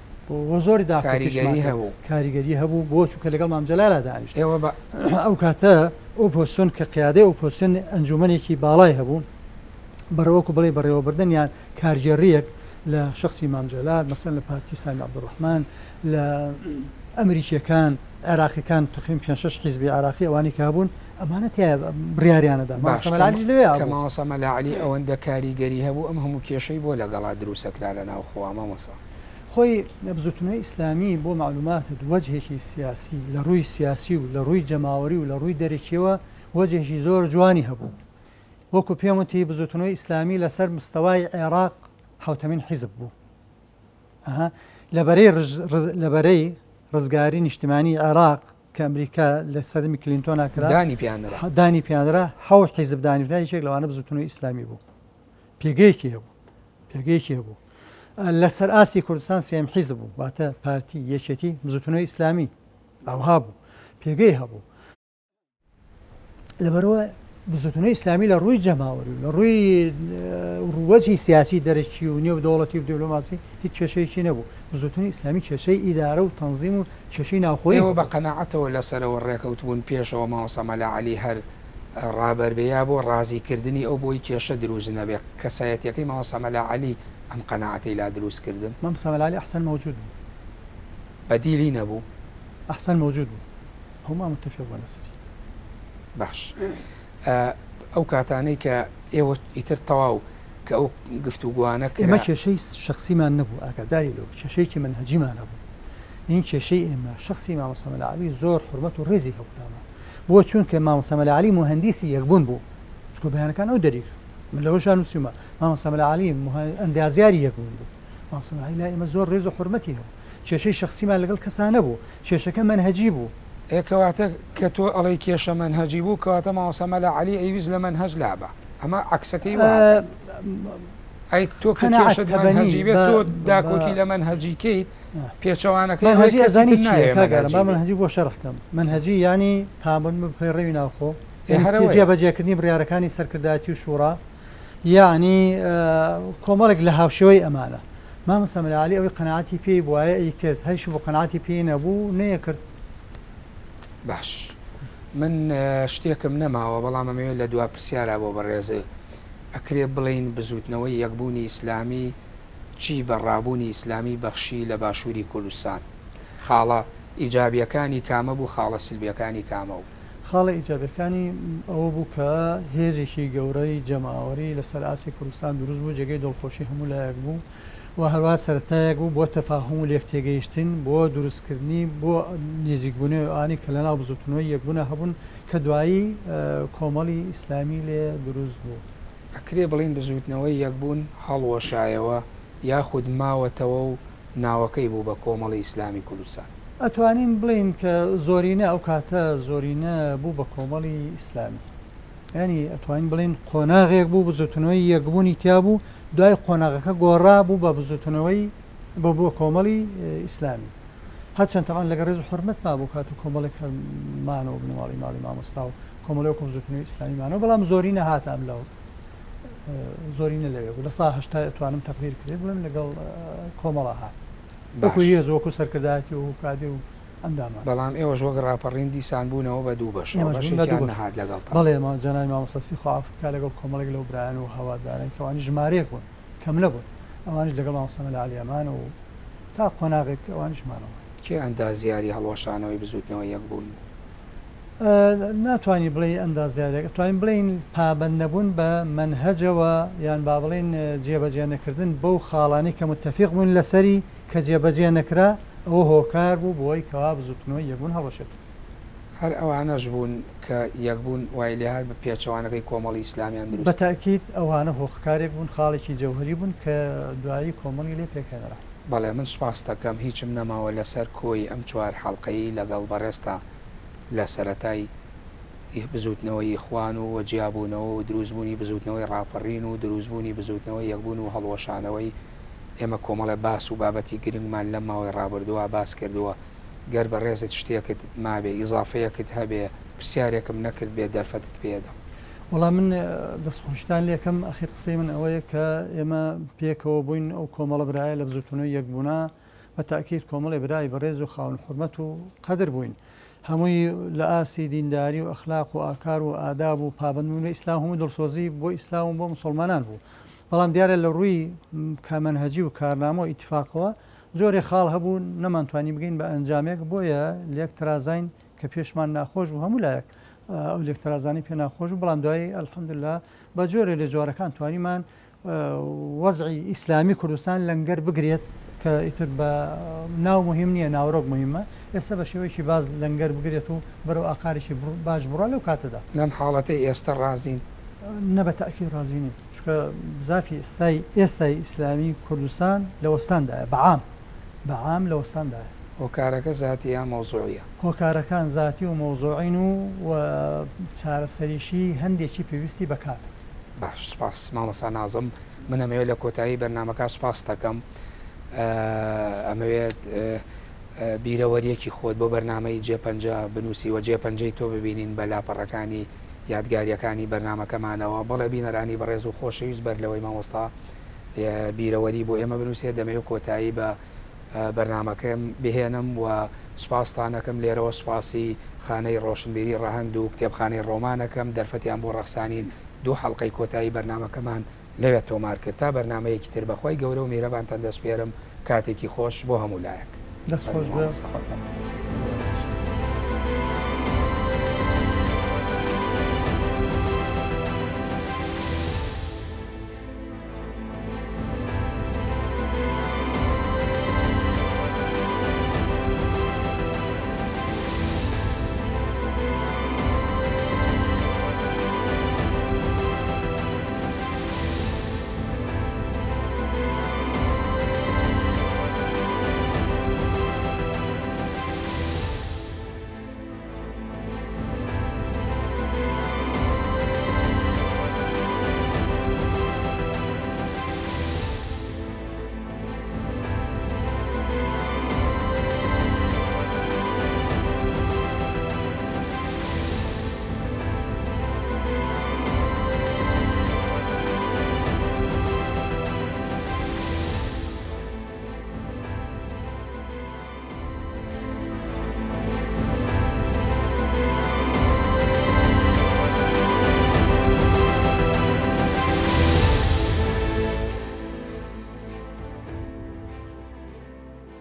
بۆ زۆر داکۆکیشمان کاریگەری کرد هەبوو. کاریگەری هەبوو بۆ چونکە لەگەڵ مام جەلالا دانیشت ئێوە بە. ئەو کاتە ئۆپۆزسیۆن کە قیادەی ئۆپۆزسیۆن ئەنجومەنێکی باڵای هەبوو بەڕێوەکو بڵێ بەڕێوەبردن یان کارگێڕییەک لە شەخسی مام جەلال مەسەلەن لە پارتی سامی عەبدولڕەحمان لە ئەمریکییەکان عێراقیەکان تقریبا پێنج شەش حیزبی عێراقی ئەوانەی کە هەبوون ئەمانە تیایا بڕیاریان ئەدا باش مامۆستا مەلا عەلیش لەوێ کە بوو. مامۆستا مەلا عەلی ئەوەندە کاریگەری هەبوو ئەم هەموو کێشەی بۆ لەگەڵا دروسەکرا لە ناوخۆا مامۆستا؟ خۆی بزوتنەوەی ئیسلامی بۆ مەعلوماتت وەجهێکی سیاسی لە ڕووی سیاسی و لە ڕووی جەماوەری و لە ڕووی دەرەکیەوە وەجهێکی زۆر جوانی هەبوو وەکو پێم وتی بزوتنەوەی ئیسلامی لەسەر مستەوای عێراق حەوتەمین حیزب بوو ئەها لە بەرەی لە بەرەی ڕزگاری نیشتمانی عێراق کە ئەمریکا لە سەردەمی کلینتۆنا کرا دانی پیانرا دانی پیانرا حەوت حیزب دانی پیانرا یەکێک لەوانە بزوتنەوەی ئیسلامی بوو پێگەیەکی هەبوو پێگەیەکی هەبوو لەسەر ئاستی کوردستان سێم حیزب بوو واتە پارتی یەکێتی بزوتنەوەی ئیسلامی ئەوها بوو پێگەی هەبوو لەبەرئەوە بزوتنەوەی ئیسلامی لە ڕووی جەماوەری و لە ڕووی ڕووەجی سیاسی دەرەکی و نێو دەوڵەتی و دیبلۆماسی هیچ کێشەیەکی نەبوو. بزوتنەوەی ئیسلامی کێشەی ئیدارە و تەنزیم و کێشەی ناوخۆیی ئێوە بە هەبوو. قەناعەتەوە لەسەرەوە ڕێکەوتبوون پێشەوە مامۆستا مەلا عەلی هەر ڕابەر بێ یا بۆ ڕازی کردنی ئەو بۆی کێشە دروست نەبێ کەسایەتیەکەی مامۆستا مەلا عەلی ئەم قەناعەتەی لا دروست کردن؟ مامۆستا مەلا عەلی ئەحسەن مەوجود بوو. بەدیلی نەبوو؟ ئەحسەن مەوجود بوو. هەموومان متفق بووە لەسەری. باش ئەو کاتانەی کە ئێوە ئیتر تەواو کە ئەو گفتوگۆانە ئێمە کرا. کێشەی شەخسیمان نەبوو ئاگاداری لەوە کێشەیەکی مەنهەجیمان هەبوو این کێشەی ئێمە شەخسی مامۆستا مەلا عەلی زۆر حورمەت و ڕێزی هەبوو لامان بۆ چونکە مامۆستا مەلا عەلی موهەندیسی یەکبوون بوو چونکە بەیانەکان ئەو دەریکرد من لەوەشا نووسیومە مامۆستا مەلا عەلی ئەندازیاری یەکبوون بوو مامۆستا مەلا عەلی لای ئێمە زۆر ڕێز و حورمەتی هەبوو کێشەی شەخسیمان لەگەڵ کەسا نەبوو کێشەکە مەنهەجی بوو. ئێ کەواتە کە تۆ ئەڵێی کێشە مەنهەجی بوو کەواتە مامۆستا مەلا عەلی ئەیویست لە مەنهەج لابا ئەمە عەکسەکەی وا ئەکات ئەی تۆ کە قەناعەت کێشەت تەبەنی مەنهەجی بێت بە تۆ بە داکۆکی لە مەنهەجی کەیت پێچەوانەکەی ئەوەیە مەنهەجی کەسی ئەزانی تر چییە نایەوێ کاک ئارام مەنهەجی با بێت. مەنهەجی بۆ شەرح کەم مەنهەجی یانی پابەند بە پەیڕەوی ناوخۆ ئێ یانی هەر ئەوەیە. جێبەجێکردنی بڕیارەکانی سەرکردایەتی و شوڕا یانی کۆمەڵێک لە هاوشێوەی ئەمانە مامۆستا مەلا عەلی ئەوەی قەناعەتی پێی بوایە ئەیکرد، هەرچی بوو قەناعەتی پێی نەبوو نەیەکرد. باش من شتێکم نەماوە بەڵام ئەمەوێت لە دوا پرسیارا بۆ بەڕێز ئەکرێ بڵێین بزوتنەوەی یەکبوونی ئیسلامی چی بە ڕابوونی ئیسلامی بەخشی لە باشووری کوردستان؟ خاڵە ئیجابیەکانی کامە بوو خاڵە سلبیەکانی کامە و؟ خاڵە ئیجابیەکانی ئەوە بوو کە هێزێکی گەورەی جەماوەری لە سەر ئاستی کوردستان دروست بوو جێگەی دڵخۆشی هەموو لایەک بوو و هەروەها سەرەتایەک بوو بۆ تەفاهوم و لێکتێگەیشتن بۆ دروستکردنی بۆ نیزیکبوونەوەی ئەوانەی کە لەناو بزووتنەوەی یەکبوونا هەبوون کە دوایی کۆمەڵی ئیسلامی لێ دروست بوو. ئەکرێ بڵێین بزووتنەوەی یەکبوون هەڵوەشایەوە یاخود ماوەتەوە و ناوەکەی بوو بە کۆمەڵی ئیسلامی کوردستان؟ ئەتوانین بڵێین کە زۆرینە ئەو کاتە زۆرینە بوو بە کۆمەڵی ئیسلامی. یانی ئەتوانین بڵێین قۆناغێک بوو بزووتنەوەی یەکبوونی تیا بوو، دوای قۆناغەکە گۆڕا بوو بە بزووتنەوەی بۆ بووە کۆمەڵی ئیسلامی. هەرچەند تەبعەن لەگەڵ ڕێز و حورمەت مابوو کات و کۆمەڵێک هەر مانەوە بنەماڵەی ماڵی مامۆستا و کۆمەڵی وەکوو بزووتنەوەی ئیسلامی مانەوە بەڵام زۆرینە هاتە ئەم لاو زۆرینە لەوێ بوو لە سا هەشتای ئەتوانم تەقدیر کرێ بڵێم لەگەڵ کۆمەڵە هات وەکو باش. هێز وەکو سەرکردایەتی و کادیر و ئەندامان. بەڵام ئێوەش وەک ڕاپەڕین دیسان بوونەوە بە دوو بەشەوە، ئێمەش بووین بە دوو بەشێکیان بەشەوە. نەهات لەگەڵتان. بەڵێ ئێمە جەنابی مامۆستا سی خوا عەفو بکا لەگەڵ کۆمەڵێک لەو برایان و هەواداران کە ئەوانیش ژمارەیەک بوون کەم نەبوون ئەوانیش لەگەڵ مامۆستا مەلا عەلی ئەمانەوە و تا قۆناغێک ئەوانیش مانەوە. کێ ئەندازیاری هەڵوەشانەوەی بزووتنەوەی یەکبوون بوو؟ ناتوانی بڵێی ئەندازیارێک، ئەتوانین بڵێین پابەند نەبوون بە مەنهەجەوە یان با بڵێین جێبەجێ نەکردن بەو خاڵانەی کە متەفیق بووین لەسەری کە جێبەجێ نەکرا ئەوە هۆکار بوو بۆی کەوا بزوتنەوەی یەکبوون هەڵوەشێتەوە. هەر ئەوانەش بوون کە یەکبوون وای لێهات بە پێچەوانەکەی کۆمەڵی ئیسلامیان بە دروست کرد. تەئکید ئەوانە هۆکارێک بوون خاڵێکی جەوهەری بوون کە دوایی کۆمەڵی لێ پێکهێنرا. بەڵێ من سوپاستەکەم هیچم نەماوە لەسەر کۆی ئەم چوار حەڵقەیی لەگەڵ بەڕێزتا لە سەرەتای بزووتنەوەی ئیخوان و و جیابوونەوە و دروستبوونی بزووتنەوەی ڕاپەڕین و دروستبوونی بزووتنەوەی یەکبوون و هەڵوەشانەوەی ئێمە کۆمەڵێ باس و بابەتی گرنگمان لەم ماوەی ڕابردووە باس کردووە گەر بەڕێزت شتێکت مابێ ئیزافەیەکت هەبێ پرسیارێکم نەکردبێ دەرفەتت پێدەم. وەڵا من دەستخۆشیتان لێکەم ئەخیر قسەی من ئەوەیە کە ئێمە پێکەوە بووین ئەو کۆمەڵە برایە لە بزوتنەوەی یەکبوونا بە تەئکید کۆمەڵێ برای بەڕێز و خاوەن حورمەت و قەدر بووین هەمووی لە ئاستی دینداری و ئەخلاق و ئاکار و ئاداب و پابەندبوون بە ئیسلام هەموو دڵسۆزی بۆ ئیسلام و بۆ موسوڵمانان بوو بەڵام دیارە لە ڕووی کە مەنهەجی و کارنامە و ئیتفاقەوە جۆرێ خاڵ هەبوو نەمانتوانی بگەین بە ئەنجامێک بۆیە لێک ترازاین کە پێشمان ناخۆش بوو هەموو لایەک ئەو لێکترازانی پێ ناخۆش بوو بەڵام دوایی الحمدلله بە جۆرێ لە جۆرەکان توانیمان وەزعی ئیسلامی کوردستان لەنگەر بگرێت کە ئیتر بە ناو مهم نییە ناوەرۆک مهمە ئێستا بە شێوەیەکی باز لەنگەر بگرێت و بەرەو ئاقارێکی باش بڕوا لەو کاتەدا. لەم حاڵەتەی ئێستە ڕازین؟ نە بە تەئکید ڕازی نیم چونکە بزافی ئێستای ئێستای ئیسلامی کوردستان لە وەستاندایە بە عام بە عام لە وەستاندایە. هۆکارەکە زاتی یا مەوزوعیە؟ هۆکارەکان زاتی و مەوزوعین و و چارەسەریشی هەندێکی پێویستی بە کاتە. باش سوپاس مامۆستا نازم من ئەمەوێت لە کۆتایی بەرنامەکە سوپاست دەکەم ئەمەوێت بیرەوەریەکی خۆت بۆ بەرنامەی جێپەنجە بنووسی و جێپەنجەی تۆ ببینین بە لاپەڕەکانی یادگاریەکانی بەرنامەکەمانەوە. بەڵێ بینەرانی بەڕێز و خۆشەویست بەر لەوەی مامۆستا بیرەوەری بۆ ئێمە بنووسێت دەمەوێت کۆتایی بە بەرنامەکەم بهێنم و سوپاستان ئەکەم لێرەوە سوپاسی خانەی ڕۆشنبیری ڕەهەند و کتێبخانەی ڕۆمان ئەکەم دەرفەتیان بۆ ڕەخسانین دوو حەڵقەی کۆتایی بەرنامەکەمان لەوێ تۆمار کرد تا بەرنامەیەکی تر بەخوای گەورە و میهرەبانتان دەسپێرم کاتێکی خۆش بۆ هەموو لایەک. دەست خۆش فەرموو بێ مامۆستا. خواتان لەگەڵ.